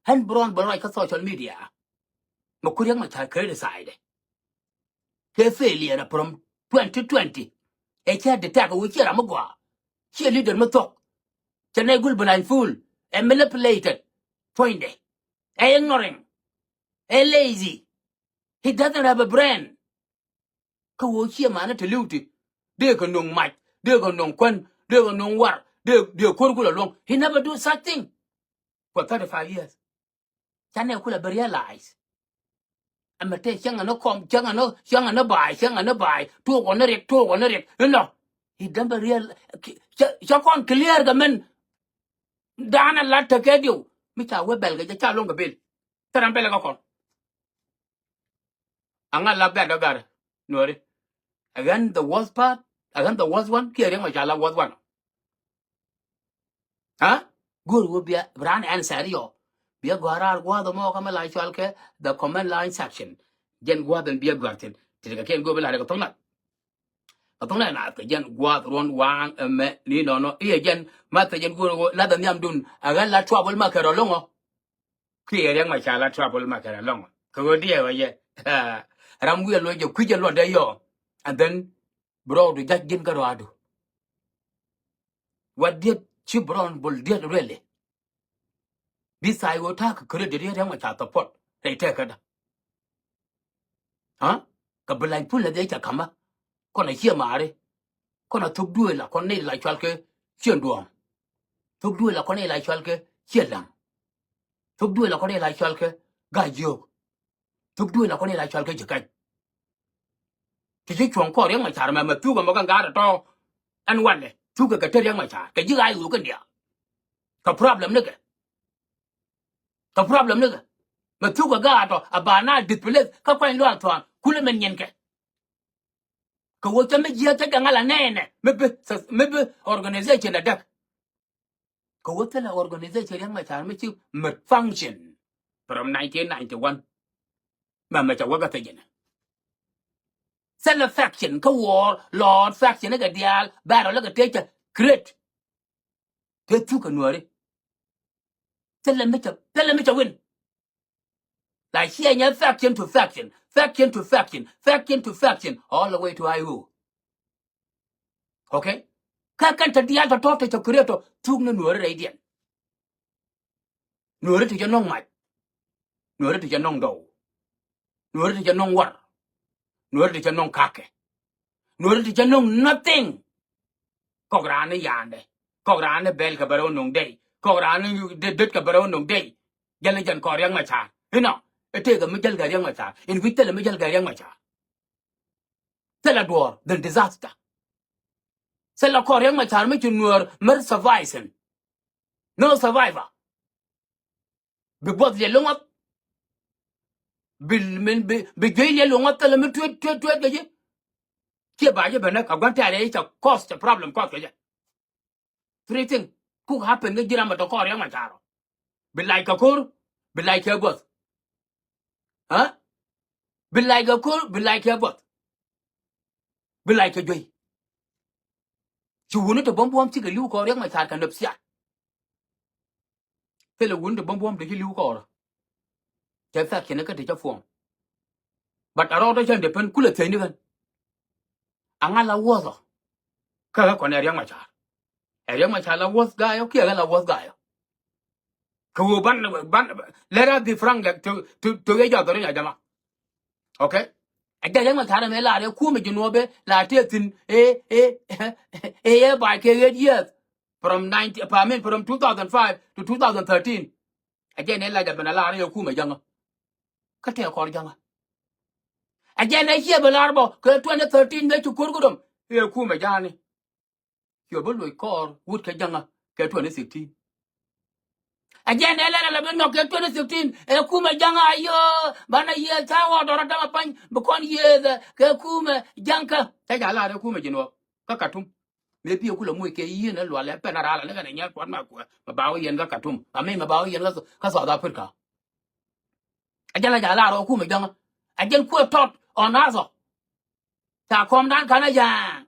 ɣän bi rɔn bä lɔc kä social media. Mɛ ku Riɛk Macar kɛ ri side. Kɛ failure from twenty twenty. Ɛ cɛ detect wä ciɛ ram mi gɔaa. Ciɛ leader mi thok. Cɛ nɛ gul blind fool. Ɛ manipulated. Puɔ̱nydɛ. Ɛ ignorant. Ɛ lazy. He doesn't have a brain. Kä wä ciɛ manɛ te li̱w ti. Dee kɛ no̱ŋ mac. Dee kɛ no̱ŋ kuän. Dee kɛ no̱ŋ war. Dee, dee kuäär gul ɛlɔ̱ŋ. He never do such thing for thirty-five years. Canɛ kulɛ bi realize. Ɛmɛ te cäŋɛ ni kɔm, cäŋɛ ni, cäŋɛ ni ba̱a̱y, cäŋɛ ni ba̱a̱y. Tuɔɔkɔ ni riɛk, tuɔɔkɔ ni riɛk. Inɔ. I̱ däm bɛ real, cä, cä kɔn clear kɛ mɛn. Da̱a̱n a lat tekɛ diw. Mi ca wee bɛl kɛ jɛ ca luɔ̱ŋ kɛ bil. Thɛrɛm bɛl kɛ kɔn. Aŋa la bɛl kɛ gar. Nuɔri. Again the worst part, again the worst one, kiɛ riɛk mɛ ca la worst one. Ha? Go̱o̱r wä bia, bi raan answer yɔ. Bia gɔ̱a̱r raar gua̱a̱th ɛmɔ kä mi la cual kɛ the comment line section. Jɛn gua̱a̱th ɛn bia gɔ̱a̱r thi̱n. Ti kɛ kiɛn go̱o̱r bi la rɛ kɛ tho̱ŋ nath. Kɛ tho̱ŋ nath kɛ jɛn gua̱a̱th ruɔ̱n waŋ ɛmɛ ni nɔnɔ. I̱ ɛ jɛn math kɛ jɛn go̱o̱r wä lath ɛ nhiamdun. Ɛ ɣän la trouble ma kɛ rɔ lo̱ŋɔ. Kiɛ riɛk ma ca la trouble ma kɛ rɔ lo̱ŋɔ. Kɛ ɣöö diɛɛk ɔ yɛ. Ram wi̱i̱ ɛ luɔc jɛ kui̱c ɛ luɔt dee yɔ. And then bi rɔɔdu ja̱c ji̱n kä rɔaadu. What did ci Brown Bol did really? Bi tha̱a̱c ɣöö ta̱a̱ kɛ credit yet ria̱ŋ ma ca support rɛy tɛɛkädä. Ha? Kɛ bi la̱ny pul lɛ dhia ca ka̱mä. Kɔn a ciɛ maari. Kɔn a thok duëë la kɔn nɛy la cual kɛ ciɛ duɔ̱ɔ̱ŋ. Thok duëë la kɔn nɛy la cual kɛ ciɛ la̱ŋ. Thok duëë la kɔn nɛy la cual kɛ ga̱a̱c jiök. Thuk duëël a kɔn ila cual kä ji̱ kac. Ti ci cuɔ̱ŋ kɔɔr riɛk ma car mɛ mɛ thuk ɛmɔ kɛ ŋa̱a̱t ɛ tɔ̱. Ɛn walɛ thuk kɛ kɛ te riɛk ma car kɛ ji̱ ɣaac ɣöö kɛn diaal. Kɛ problem nikɛ. Kɛ problem nikɛ. Mɛ thuk kɛ gaat tɔ a ba na displace kä kuany luaak thua̱a̱ŋ kulɛ mɛn nyin kɛ. Kɛ ɣöö cä mi jiääk cä jaŋ ala nɛɛnɛ mi bi, mi bi organization ɛ däk. Kɛ wä thilɛ organization riɛk ma car mi ci mɛ function from nineteen ninety-one. Mɛ mɛ cɛ wä kä thijin. Thilɛ faction kä war lɔɔr faction kɛ diaal bɛr ɔ lɛ kɛ tecä create. Te thuk kɛ nuɔri. Thilɛ mi cɛ, thilɛ mi cɛ win. La ciɛ nyɛ faction to faction, faction to faction, faction to faction, all the way to I O. Okay? Kä kɛn te diaal tɔ̱tɔ̱ te cɛ create tɔ thuk ni nuɔri rɛydiɛn. Nuɔri te cɛ nɔŋ mac. Nuɔri te cɛ nɔŋ dɔw. Nuɔri te cɛ nɔŋ war. Nuɔri te cɛ nɔŋ kakɛ. Nuɔri te cɛ nɔŋ nothing. Kɔk raan ni yaandɛ. Kɔk raan ni bɛl kɛ bɛ rɛw nuŋ dɛy. Kɔk raan ni det, det kɛ bɛ rɛw nuŋ dɛy. Jäl ni jɛn kɔk riɛk ma car. Inɔ. Itekɛ mi jäl kɛ riɛk ma car. In wi̱c thilɛ mi jäl kɛ riɛk ma car. Thilɛ duɔ̱ɔ̱r, then disaster. Thilɛ kɔk riɛk ma car mi ci nuɔɔr mer surviving. No survivor. Bi buɔth liɛl luŋɔth. Bi min bi, bi juey liɛl luŋɔth thilɛ mi tuet, tuet, tuet kɛ ji̱. Ciɛ ba ji̱ bɛ näk a gua̱n tɛ̈rɛ i̱ ca cause the problem cause kɛ jɛ. Three thing kuk happen kä ji̱ ram bɛ tɔ kɔɔr riɛk ma car ɔ. Bi lac kɛ ko̱r, bi lac kɛ buɔth. Ha? Bi lac kɛ ko̱r, bi lac kɛ buɔth. Bi lac kɛ juey. Ci wuni ti buɔ̱m buɔ̱m cikɛ li̱w kɔɔr riɛk ma car kɛ nöp cia. Thilɛ wuni ti buɔ̱m buɔ̱m ti ci li̱w kɔɔr. Cɛ faction kä ti cä form. But a rɔɔdɔ cä depend kulɛ thiecni kän. Aŋa la wuɔth ɔ. Kä kä kɔn ɛ riɛk ma car. Ɛ riɛk ma car la wuɔth gayɔ kiɛ ɣä la wuɔth gayɔ. Kɛ ɣöö ban, ban, let us be frank, to, to, to ɣɛ jɔth ri nya jama. Okay? Ɛ jɛ riɛk ma car mɛ la rɛ kumɛ ji̱ nuɔ̱ɔ̱p ɛ la tëë thi̱n ɛ, ɛ, ɛ, ɛ, ɛ, ba kɛ ɣet years. From ninety, I mean, from two thousand five to two thousand thirteen. Ɛ jɛ nɛ la jɛ ben a lar yɛ kumɛ jaŋä. Kä tɛ kɔr jaŋä. Ɛ jɛ nɛ ciɛ bɛ lar bɔ kɛ twenty thirteen bɛ ci ko̱r kudom yɛ kumɛ jaŋä ni. Ciɛ bä luɔc kɔɔr wut kɛ jaŋä kɛ twenty sixteen. Ɛ jɛ nɛ lɛl ala bi nhɔk kɛ twenty sixteen ɛ kumɛ jaŋä ayö banɛ yiëë ca wä dɔrɔ dämɛ pany bi kɔn yiëëth kɛ kumɛ jaŋkä. Ca ca lar ɛ kumɛ ji̱ nuɔɔk kä Katum. Mëë bi ɛ kulɛ muc kɛ yieen ɛ lualɛ pɛn a raal ɛ ni kɛn ɛ nyɛr kuɔt mɛ kuɛ mɛ ba wä yɛn kä Katum. Ami mɛ ba wä yɛn kä South Africa. Ɛ jɛn la ca lar ɔ kumɛ jaŋä. Ɛ jɛn kuɛ tɔt ɔ nathɔ. Ca kɔmdan kanɛ ja̱a̱ŋ.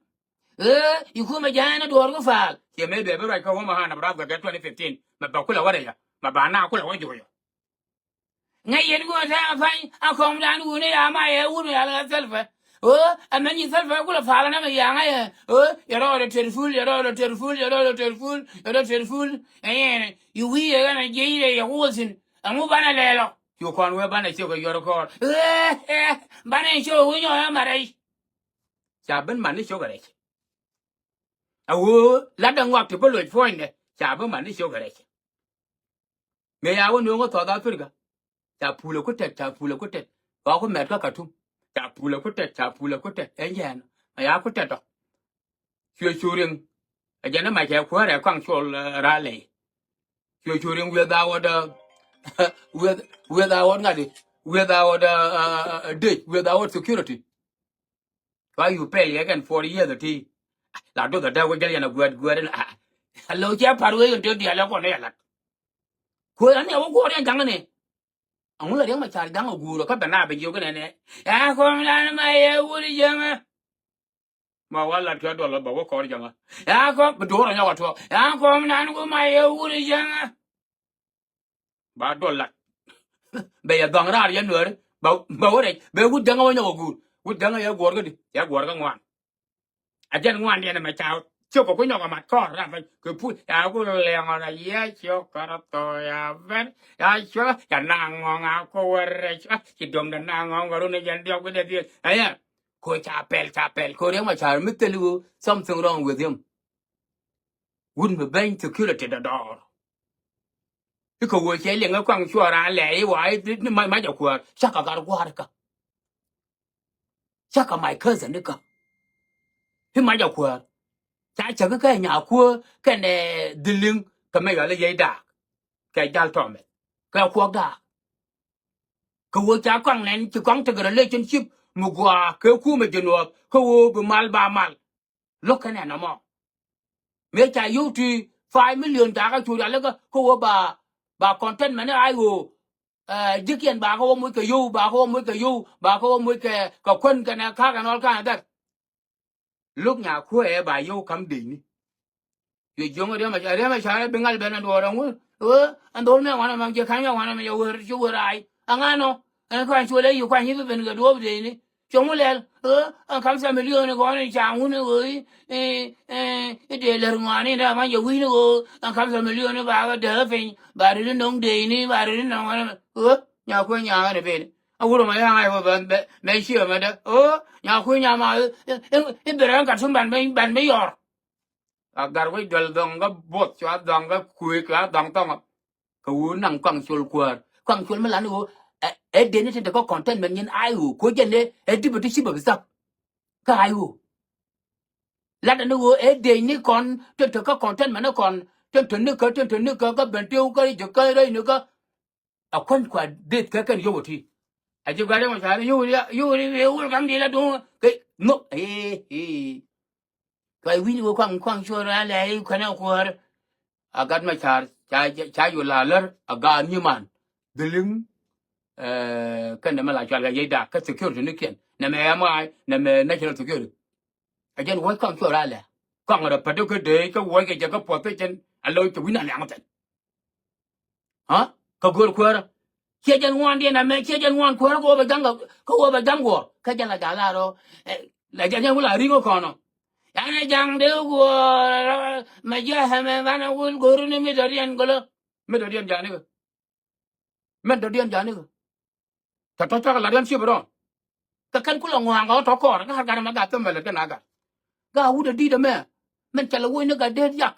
Ëë i̱ kumɛ ja̱a̱ŋ ni duɔɔr kä faal. Ciɛ mëë bɛ bi ruac kä wä mɛ hanɛ bi rath kɛ kɛ twenty fifteen mɛ bɛ kulɛ wä rɛy ɛ mɛ ba na kulɛ wä juɔyɔ. Ŋäc yɛn wun tɛ̈ɛ̈ŋ pa̱ny a kɔmdan wun i̱ ya ma yɛ wun mi yal ɣä thil pɛ. Ɣöö ɛmɛn nyi Salva kulɛ pal ɛn ɛmɛ yaŋä yɛ. Ɣöö yɛ rɔɔdɛ tɛr ful, yɛ rɔɔdɛ tɛr ful, yɛ rɔɔdɛ tɛr ful, yɛ rɔɔdɛ tɛr ful. Ɛn yɛ wi̱i̱ yɛ ɣän a jiɛc rɛy yɛ wuɔthin. Ɛŋu banɛ lɛl ɔ? Cu kɔn wee banɛ ciök ɛ yuɔr kɔɔr. Banɛ ciök ɛ wee nyɔk ɛ ma rɛy. Ca ben man ni ciök ɛ rɛc. A ɣöö latdɛ ŋɔak ti bä loc puɔ̱nydɛ ca ben man ni ciök ɛ rɛc. Mëë ya wä nööŋä South Africa. Ca pulɛ ku tɛt, ca pulɛ ku tɛt. Ba ku mɛt kä Khartoum. Ca pulɛ ku tɛt, ca pulɛ ku tɛt. Ɛn jɛn ma ya ku tɛt tɔ. Cuɛ cu riŋ. Ɛ jɛn ɛ mac kɛ kuäärɛ kɔaŋ col, eh, ralɛ. Cuɛ cu riŋ without, uh, with, without ŋa̱t i̱, without, uh, uh, uh, dec, without security. Cua you pɛl yɛ kɛn four years ɛ ti. La duɔth ɛ dee wä jäl yɛn ɛ guɛt guɛt ɛn a. A lo̱c cɛ pa̱r wee yɛn te diaal ɛ kɔn ɛ yɛ lat. Kuäär ɛn ɛ wä guɔ̱ɔ̱r yɛn ja̱ŋ ɛn ɛ. Aŋu la Riɛk Macar ja̱ŋ a guur kä bɛ na bɛ jiök inɛnɛ. Ya kɔm dan ma yɛ wut jäŋä. Ma wa lat kiɛ duɔl bɛ wä kɔr jäŋä. Ya kɔm bi duɔr a nyɔk a tuɔk. Ya kɔm dan ku ma yɛ wut jäŋä. Ba duɔl lat. Bɛ yɛ dhɔŋ raar yɛ nuɛri. Bɛ wä rɛc bɛ wut jäŋä wä nyɔk a guur. Wut jäŋä yɛ guɔr kä di yɛ guɔr kä ŋuan. A jɛn ŋuan diɛn ɛmɛ ca ciök kɛ ku nyɔk ɛ mat kɔr ram kɛ pul ya ku liɛŋ ɔn a yɛ ciök kɛ rɔ thɔ ya ben ya ciök ya na ŋɔŋ a ku wä rɛc ci dom dɛ na ŋɔŋ kɛ run jɛn diɔk bi dɛ dhieth. Ɛ yɛ ko ca pɛl ca pɛl ko Riɛk Macar mi thil wu something wrong with him. Wut mi beny security dɔdɔɔr. Ikɛ wee cɛ liŋ ɛ kɔaŋ cuɔr a lɛ i̱ wa i̱ ni mac mac a kuäär cakɛ gat gua̱a̱r ikä. Cakɛ my cousin ikä. I̱ mac a kuäär ca cäk ikä ɛ nyakuäär kɛnɛ dhiliŋ kɛ mɛ yɔl i̱ yey daak. Kɛ jal tɔmɛ kɛ kuɔk daak. Kɛ wee ca kɔaŋ nɛn ci kɔaŋ tekɛ relationship mi gua̱a̱ kɛ kumɛ ji̱ nuɔɔth kä wee bi mal ba mal. Lo̱k kɛn ɛn ɛmɔ. Mëë ca yio̱w ti five million ca kä cu rialikä kä wä ba ba contentment ni ay ɣöö. Ji̱kiɛn ba kä wä moc kɛ yio̱w ba kä wä moc kɛ yio̱w ba kä wä moc kɛ kɛ kuän kɛnɛ ka̱a̱k ɛn all kind of that. Lo̱k nyakuäär ɛ ba yio̱w ka̱m dec ni. Yɛ jiɔŋ Riɛk Macar Riɛk Macar bi ŋal ben ɛn duɔɔr ɛŋu. Ɣöö ɛn dho̱l mɛ wanɛ mɛ jɛ ka̱ny mɛ wanɛ mɛ jɛ wër ci wër ay. Aŋa nɔ ɛn kuany cuɔl ɛ yi kuany i̱ bi ben kɛ duɔɔp dec ni. Cuɔ̱ŋ wä lɛl ɣöö ɛn kamsa milion i̱ gɔ̱ɔ̱n i̱ ca ŋun i̱ ɣöö i̱ i̱ dee lär ŋɔaani i̱ dee man jɛ wi̱i̱ni ɣöö ɛn kamsa milion i̱ ba ɣä dee piny ba ri di nɔŋ dee ini ba ri di nɔŋ ɣän ɣöö nyakuäär nyaŋ ɣän i̱ ben. A wur ma yaŋ a i̱ wä bɛ mɛ ciɛ mɛ dee ɣöö nyakuäär nyaŋ ma i̱ i̱ i̱ bi rɛn kat cun ban bi ban bi yɔr. A gar wec duɛl dhɔŋ kä buɔth cua dhɔŋ kä kuëë cua dhɔŋ thɔŋɔ. Kɛ ɣöö naŋ kɔaŋ col kuäär kɔaŋ col mi lan ɣöö ɛ deni tin te kä contentment nyin ay ɣöö koc jɛn ɛ dipɛ ti ci bɛ bi thap. Kä ay ɣöö latdɛ ni ɣöö ɛ deni kɔn tin te kä contentment ni kɔn tin te ni kä tin te ni kä kä ben tëë kä jɛ kä rɛy ni kä. A kuany kua deth kä kɛn yio̱w ɛ ti. A ji̱ gua̱r yɛ mɔ ca ni yio̱w yio̱w yio̱w wul ka̱m di la duŋ kɛ nhok. Ee ee. Kɛ wi̱ni wä kuaŋ kuaŋ cuɔr a lɛ i̱ kuɛnɛ kuäär. A gat ma car ca ca yol la lär a gaat nyiman. Dhiliŋ. Kɛn nɛmɛ la cual kɛ yiec dak kä security ni kiɛn nɛmɛ ɛmɔ ay nɛmɛ national security. A jɛn wuɔc kɔaŋ cuɔr a lɛ kɔaŋ rɔ pädi kä dee kä wuɔc kɛ jɛ kä puɔth kä cɛn a loc kɛ wi̱n a lɛŋ thɛn. Kä go̱o̱r kuäärä ciɛ jɛn ŋuan diɛn amɛ ciɛ jɛn ŋuan kuäärä kä wä bɛ ja̱ŋ kä wä bɛ ja̱ŋ guɔ̱ɔ̱r kä jɛn la ja̱ lar ɔ. La jɛn jɛn wä la ri̱ŋ ɔ kɔn ɔ. Yan ɛ ja̱ŋ dee guɔ̱ɔ̱r mɛ jiɛ ɛmɛ banɛ wul go̱o̱r ni mi dɔ̱diɛn gölä. Mi dɔ̱diɛn ja̱nikä. Mɛn dɔ̱diɛn ja̱nikä. Tɔ tɔ cakɛ lat yɛn ciep rɔɔn. Kɛ kɛn kulɛ ŋɔ̱a̱ŋ kɛ tɔ kɔɔr kä gat mɛ gat thämɛ lät kɛn a gat. Gat wut ɛ di̱t ɛmɛ. Mɛn cɛ lɛ woc ni gat deet yak.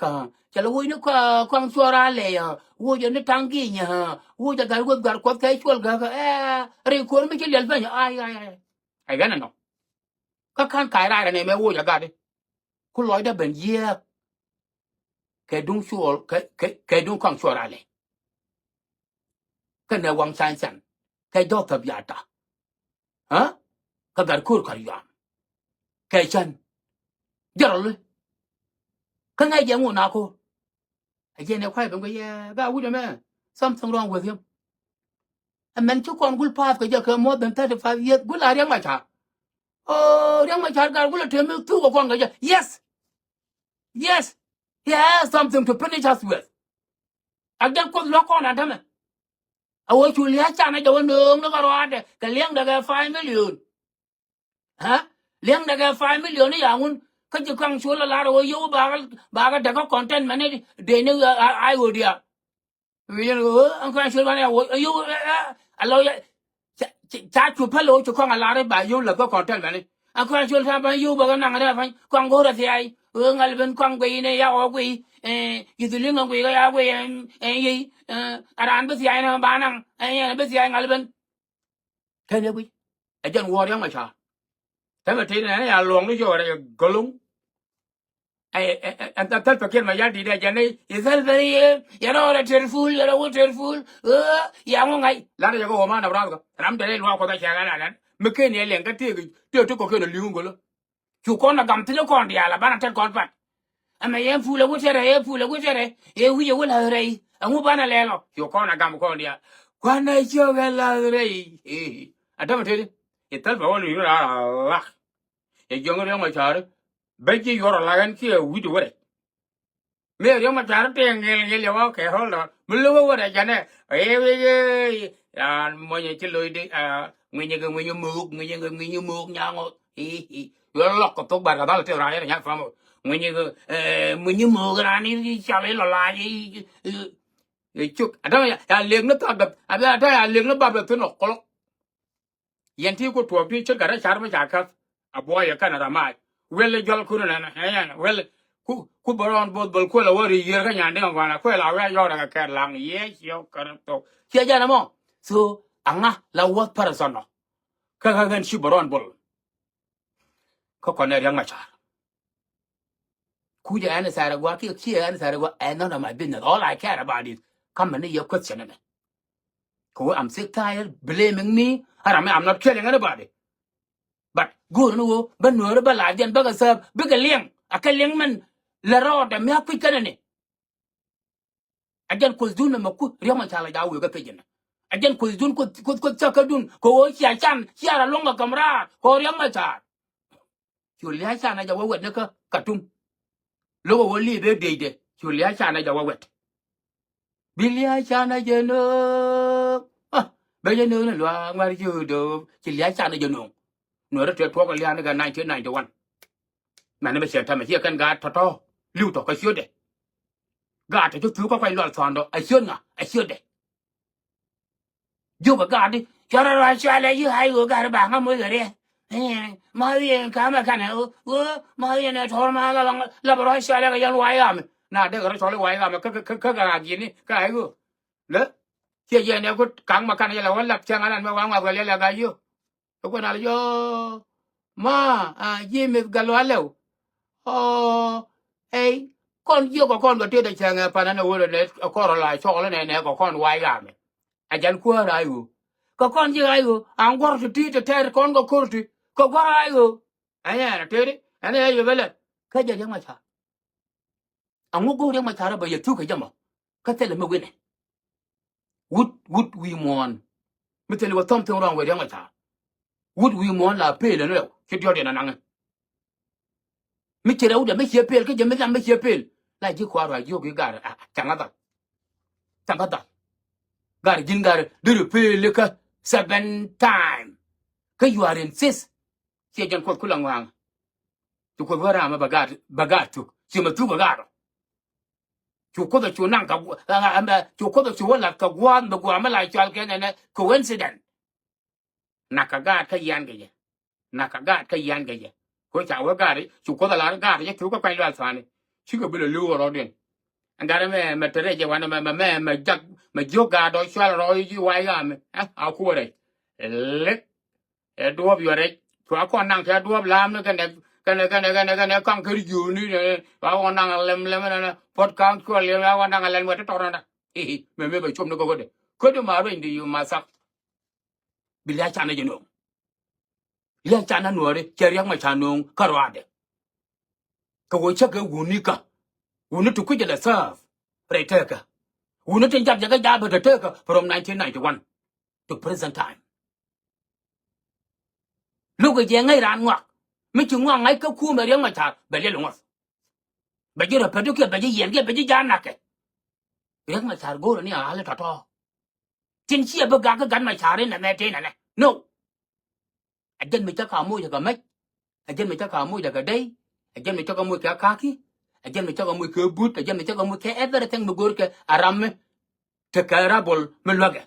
Cɛ lɛ woc ni kɔaŋ cuɔr a lɛy. Woc ɛ ni taŋ gi̱ny. Woc ɛ gat weth gat kuɔth kɛ cuɔl gäkä ɛ rɛy ko̱r mi ci liɛl peny ay ay ay. Ɛ ɣän ɛnɔ. Kä ka̱n ka̱c raar ɛn ɛmɛ woc ɛ gat i̱ ku lɔcdä ben yiëëk. Kɛ duŋ cuɔl kɛ kɛ kɛ duŋ kɔaŋ cuɔl a lɛy. Kɛnɛ waŋ can can kɛ jɔ̱ɔ̱k thäp ya̱a̱ta. Kä gat ko̱r kar yuam kɛ cän. Jɛrɔli kä ŋäc jɛ ŋun a ko̱r. A jiɛn ɛ kuay ben kɛ yɛ ba wut ɛmɛ. Something wrong with him. Ɛmɛn ci kɔn gul path kɛ jɛ kɛ more than thirty five years gul a Riɛk Macar. O Riɛk Macar gat gul a temi thuk kɛ kɔn kɛ jɛ yes. Yes. He has something to finish us with. A jɛn kuoth luäk kɔn a tämɛ. A wä cu lia̱a̱ can a jɛ wä nööŋ ni kɛ ruaadɛ kɛ liɛŋdɛ kɛ five million. Ɛ Liɛŋdɛ kɛ five million ni yaŋun. Kä ci kɔaŋ col a lar ɣöö yio̱w bakɛ, bakɛ däkä containment ni dee ni a, a, a ɣöö diaal. Wi̱i̱ yɛn ɣöö ɛn kɔaŋ col banɛ a ɣöö yio̱w ɛ, ɛ, a lɔ yɛ. Ca, ca, ca cu päl ɣöö ci kɔaŋ a lar i̱ ba yio̱w läth kä containment ni. Ɛn kɔaŋ col ta̱a̱ ban yio̱w bä kɛ naŋ rɛɛ pa̱ny kɔaŋ go̱o̱r a thia̱a̱y. Ɣöö ŋa̱l ben kɔaŋ guiy ni yak ɣɔɔ guiy. Ɛ, yi̱th li̱ŋ ɛ guiy kä yak guiy ɛn, ɛn yiey. Ɛ, a raan bi thia̱a̱y ni ba naŋ. Ɛ, yɛn bi thia̱a̱y ŋa̱l ben. Tɛn yɛ guic. Ɛ jɛn wuɔ̱ɔ̱r Riɛk Macar. Tɛmɛ tëë nɛ ya luɔ̱ŋ ni jɔɔrɛ yɛ gɔluŋ. Ɛ, ɛ, ɛ, ɛ, Salva Kiir Mayardit ɛ jɛn ni, ɛ Salva ni yɛ, yɛ rɔ rɛ tɛr ful, yɛ rɔ wä tɛr ful. Ɛ, ya ŋu ŋa̱c. Lat yɛ kɛ wä man Nebraska. Ram tɛr luaak Kuɔth ɛ cɛ ɣän alɛn. Mi ken yɛ liɛŋ kä tëëk, tëëk ti kɔkiɛn ɛ li̱ŋ gɔlä. Cu kɔn ɛ gam thi̱n kɔn diaal ɛ banɛ tɛt kɔn pat. Ɛmɛ yɛn pul ɛ wut tɛrɛ, yɛ pul ɛ wut tɛrɛ, yɛ wi̱c ɛ wut la̱th rɛy. Ɛŋu banɛ lɛl ɔ? Cu kɔn ɛ gam kɔn diaal. Kuanɛ ciök ɛ la̱th rɛy. Ɛ dämɛ tëëdi. Ɛ thäl bɛ wä luc rɔ raar ɛ ɣak. Yɛ jiɔŋ Riɛk Macar. Bä ji̱ yuɔr ɔ la ɣän kiɛ wi̱c ɛ wut rɛy. Mi Riɛk Macar tëë ŋil ŋil yɛ wä kɛ hold on. Mi lo̱k ɛ wä rɛy jɛnɛ. Ɛ wee yee. Yan muɔnyɛ ci lo̱cdi. Ŋuinyɛ kɛ ŋuinyɛ mo̱o̱k, ŋuinyɛ kɛ ŋuinyɛ mo̱o̱k nyaŋɔ. I̱, i̱. Yɔ lɔk kɛ thok bar kɛ dhal tëë ran yɛn nya̱k fam. Ŋuinyɛ kɛ, ɛ, ŋuinyɛ mo̱o̱k ran i̱ cal i̱ lɔ la̱a̱c i̱, i̱, i̱ cuk. Ada̱ŋ ya, ya lek ni thak däp. Ada̱ŋ ya lek ni bap däp thi̱n ɔ kɔlɔk. Yɛn ti ku tuɔɔk ti ce̱tkɛ rɛy car mi ca käth. A buɔyɛ kɛn a ramac. Wel i̱ jɔl kun nɛn, ɛ, wel, ku, ku bä rɔɔn both bäl kuël a wä ri yiër kä nyan diŋ a gua̱n a kuël a wä a yɔɔk rɛk a kɛɛt laŋ. Yes, yɔɔk kɛn a thok. Ciɛ jɛn ɛmɔ. So, aŋa la wuɔth person ɔ. Kä kä ɣän ci bä rɔɔn both. Kä kɔn ɛ Riɛk Macar. Kucɛ ɛn ɛ thɛɛr ɛ gua̱a̱k kiɛ kiɛ ɛn ɛ thɛɛr ɛ gua̱a̱k, ɛ none of my business. All I care about is, kamɛ ni yɛ question ɛmɛ. Kɛ ɣöö I'm sick tired blaming me. Ɛ ram mi, I'm not killing anybody. But go̱o̱r ni ɣöö bä Nuääri bä la jɛn bäkɛ thääp bikɛ liɛŋ. A kɛ liɛŋ min lɛ rɔɔdɛ mi a kui̱c kɛnɛ ni. A jɛn kuothdun ɛmɛ ku Riɛk Macar la ja wëë kä pecin. A jɛn kuothdun kuoth, kuoth, kuoth cäkädun kɛ ɣöö cia can cia rɔ luɔ̱ŋ kɛ käm raar kɛ ɣöö Riɛk Macar. Cu lia̱a̱ canɛ jɛ wä wɛt ni kä Katum. Lo̱k ɛ wä li̱i̱p ëë dëcdɛ cu lia̱a̱ canɛ jɛ wä wɛt. Bi lia̱a̱ canɛ jɛ nööŋ. Ah, bɛ jɛ nööŋ ni luaak ŋuɛ̈t ci do̱o̱p ci lia̱a̱ canɛ jɛ nööŋ. Nuɔ̱ɔ̱rä tëë tuɔɔk ɛ lia̱a̱ ni kɛ nineteen ninety one. Mɛn ni bɛ cɛ tɛmɛ ciɛ kɛn gaat tɔ̱tɔ̱ li̱w tɔ̱ kä ciötdɛ. Gaat tɔ̱ ci thuuk kä kuany lual thɔ̱ɔ̱ndɔ ɛ ciöt ŋa ɛ ciötdɛ. Jiök ɛ gaat i̱ cɛ rɔ ruac cualɛ yi ay ɣöö gaat i̱ ba ŋa moc kɛ riɛk. Ɛ, ma yɛn ka̱mɛ kanɛ ɣöö, ɣöö ma yɛn ɛ tɔ̱r ma la, la, la bɛ ruac cualɛ kɛ yɛn ruac ɣamɛ. Na dee kɛ rɔ cɔl i̱ ruac ɣamɛ kä, kä, kä, kä ɣaak ji̱n i̱ kä ay ɣöö. Lä ciɛ yɛn ɛ go̱t ka̱ŋ ma kanɛ yɛ la wä lap cäŋ anan mɛ wa ŋuath kɛ liɛl ɛ gat yio̱. Ɛ kuɛn al yɔ ma a ji̱ mith gal wa lɛw. Ɔ, ey, kɔn jiök kɛ kɔn kɛ tëë dee cäŋ ɛ pan ɛn ɛ wä lɛ nɛ ɛ kɔn rɔ la cɔl ɛ nɛ nɛ kɛ kɔn ruac ɣamɛ. A jɛn kuäär a i̱ ɣöö kɛ kɔn ji̱ a i̱ ɣöö a ŋuɔ̱r ti ti ti tɛɛr kɔn kɛ ko̱r ti kɛ gua̱a̱r a i̱ ɣöö. Ɛ yɛn a tëëdi ɛn ɛ yɛ bɛ lɛ kä jɛ Riɛk Macar. A ŋu go̱o̱r Riɛk Macar a bɛ yɛ thuk kɛ jɛ mɔ kä thilɛ mi wi̱nɛ. Wut wut wi̱i̱ muɔ̱ɔ̱n mi thilɛ wä thɔm thi̱n ruaŋ wee Riɛk Macar. Wut wi̱i̱ muɔ̱ɔ̱n la pëël ɛn rɛw ci diɔ̱t yɛn anaŋɛ. Mi ci rɛwdɛ mi ciɛ pëël kä jɛ mi dham mi ciɛ pëël. La ji̱ kua̱r ruac jiök i̱ gar a caŋä dhal. Caŋä dhal. Gar ji̱n gar deri pëël ikä seven time. Kä you are insist. Ciɛ jɛn kuɔth kulɛ ŋua̱a̱ŋ. Ci kuoth wä raam bɛ gaat bɛ gaat thuk ci mɛ thuk ɛ gaat ɔ. Cu kuoth ɛ cu naŋ kɛ gu- ɛ, ɛ, ɛ, cu kuoth ɛ cu wä lath kɛ gua̱a̱th mɛ gua̱a̱th mi la cual kɛ nɛnɛ coincident. Nak kɛ gaat kä yian kɛ jɛ. Nak kɛ gaat kä yian kɛ jɛ. Ko ca wä gaat cu kuoth ɛ lar gaat jɛ thuk kä kuany lual thuani. Cikɛ bi lɛ li̱w ɛ rɔɔdiɛn. Ɛn gat mɛ mɛ te rɛc jɛ wanɛ mɛ mɛ mɛ mɛ jak mɛ jiök gaat ɔ cual rɔ i̱ ji̱ wac ɣamɛ. Ɛ a kuɔ rɛc. Lek. Ɛ duɔ̱ɔ̱p yuɔrɛ cua kɔn naŋ cua duɔ̱ɔ̱p la̱a̱m ni kɛnɛ kɛnɛ kɛnɛ kɛnɛ kɛnɛ kaŋ ker jiööni. Cua kɔn naŋ lɛm lɛm ɛnɛ puɔt ka̱a̱ŋ cuɔl liɛm cua kɔn naŋ lɛm wɛ ti tɔr nɔnda. Mɛ mɛ bɛ com ni kɛ wädɛ kädu ma rueny di yu ma thak. Bi lia̱a̱ canɛ jɛ nööŋ. Lia̱a̱ canɛ nuɔɔri cɛ Riɛk Macar nööŋ kä ruaadɛ. Kɛ ɣöö cä kɛ wuni kä wuni ti kui̱cɛ lɛ thääp rɛy teekä. Wuni ti jap jɛ kä jaap bä te teekä from nineteen ninety one to present time. Lo̱kɛ jɛ ŋäc raan ŋɔak mi ci ŋɔak ŋa̱c kä kuumɛ Riɛk Macar bɛ liɛl ŋuɔth. Bɛ ji̱ rɔ pɛt dukiɛ bɛ ji̱ yiɛn kiɛ bɛ ji̱ ja̱a̱n nakɛ. Riɛk Macar go̱o̱rɛ ni a ɣa̱l i̱ tɔ̱tɔ̱. Tin ciɛ bi gak kä gat Macar in nɛmɛ tëë nɛnɛ no. A jɛn mi cä ka moc kɛ mäc. Ɛ jɛn mi cä ka moc dɛ kɛ dɛy. Ɛ jɛn mi cä ka moc kɛ kaki. Ɛ jɛn mi cä ka moc kɛ but. Ɛ jɛn mi cä ka moc kɛ everything mi go̱o̱r kɛ a ram mi tekɛ rabol mi luäkɛ.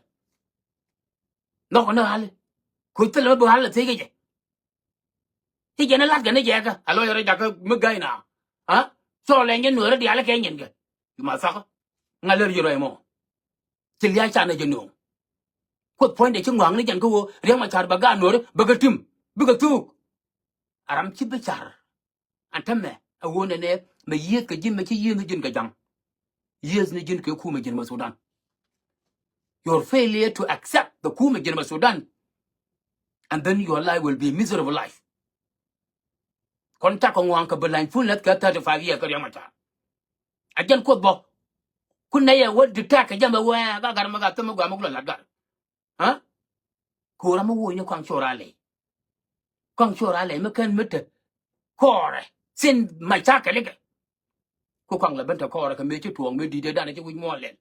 Nhɔk ni ɣali. Ku thilɛ mi bi ɣali thiec kɛ jɛ. Ci jɛn lat kɛ ni jɛ kɛ a lɔc rɔ jakä mi gäy na. Ha? Cɔɔl ɛ nyɛ nuɔri diaal kɛ nyɛn kɛ. Yu ma thak. Ŋa lär yi rɔy mɔ. Ci lia̱a̱ canɛ jɛ nuɔ̱ɔ̱ŋ. Kuoth puɔ̱nydɛ ci ŋɔaŋni jɛn kä ɣöö Riɛk Macar bɛ gaat nuɔ̱ɔ̱ri bɛ kɛ tim bikɛ thuuk. A ram ci bi car. An täämɛ a ɣöö nɛnɛ mɛ yiëëth kɛ ji̱n mɛ ci yiëëth ni ji̱n kɛ ja̱ŋ. Yiëëth ni ji̱n kɛ kumɛ ji̱n mɛ Sudan. Your failure to accept the kumɛ ji̱n mɛ Sudan, and then your life will be a miserable life. Kɔn cakɔ ŋɔaŋ kɛ bi lany ful nɛth kɛ thirty five year kä Riɛk Macar. A jɛn Kuoth bä. Kun nɛ yɛ wä detect kɛ jɛ mɛ wee ka gar mɛ ka thämɛ gɔaa mɛ ku lɔ lat gar. Ha? Ko̱ra mɛ wo̱o̱ny ni kɔaŋ cor a lɛy. Kɔaŋ cor a lɛy mɛ kɛn mɛ te kɔɔrɛ. Thin macakɛ likɛ. Ku kɔaŋ lɛ ben te kɔɔrɛ kɛ mëë ci tuɔɔk mëë di̱t ɛ dan ci wi̱c muɔɔn lɛl.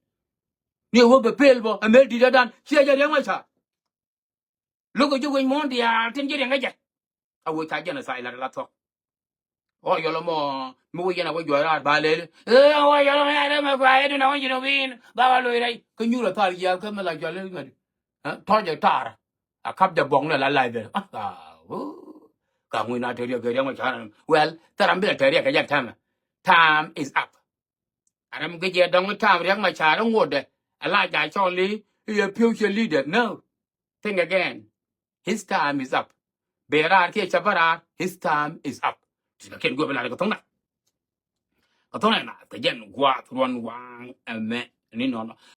Ni wä bɛ pel bä ɛ mëë di̱t ɛ dan ciɛ jɛ Riɛk Macar. Lo̱k kɛ ji̱ wec muɔ̱ɔ̱n diaal tin ji̱ riɛŋ kɛ jɛ. A wec ca genocide lat lat thɔk. Ɣɔɔ yɔl mɔ mi wec yɛn a wec juɔc raar ba lel. Ee ɣɔɔ yɔl mɔ yɛn a mɛ gua yɛ dun a wec ji̱ nɔ wi̱i̱n ba wa loc rɛy kä nyuur a thal jiaal kä mi la juɔl ŋädi. Tɔ̱ jɛ tar a kap jɛ bɔŋ ni la lac bɛ. Ka ŋuc na te riɛk kɛ Riɛk Macar. Well, thɛram bi la te riɛk kɛ jɛ tɛmɛ. Time is up. A ram gɛ jɛ dɔŋ tam Riɛk Macar ŋotdɛ. A la ja cɔl i̱ i̱ a future leader. No. Think again. His time is up. Bɛ raar kiɛ ca bä raar. His time is up. Ti kɛ ken guɔ bɛ lar kɛ thoŋ na. Kɛ thoŋ na kɛ jɛn guath ruɔn waŋ ɛmɛ ni nɔnɔ.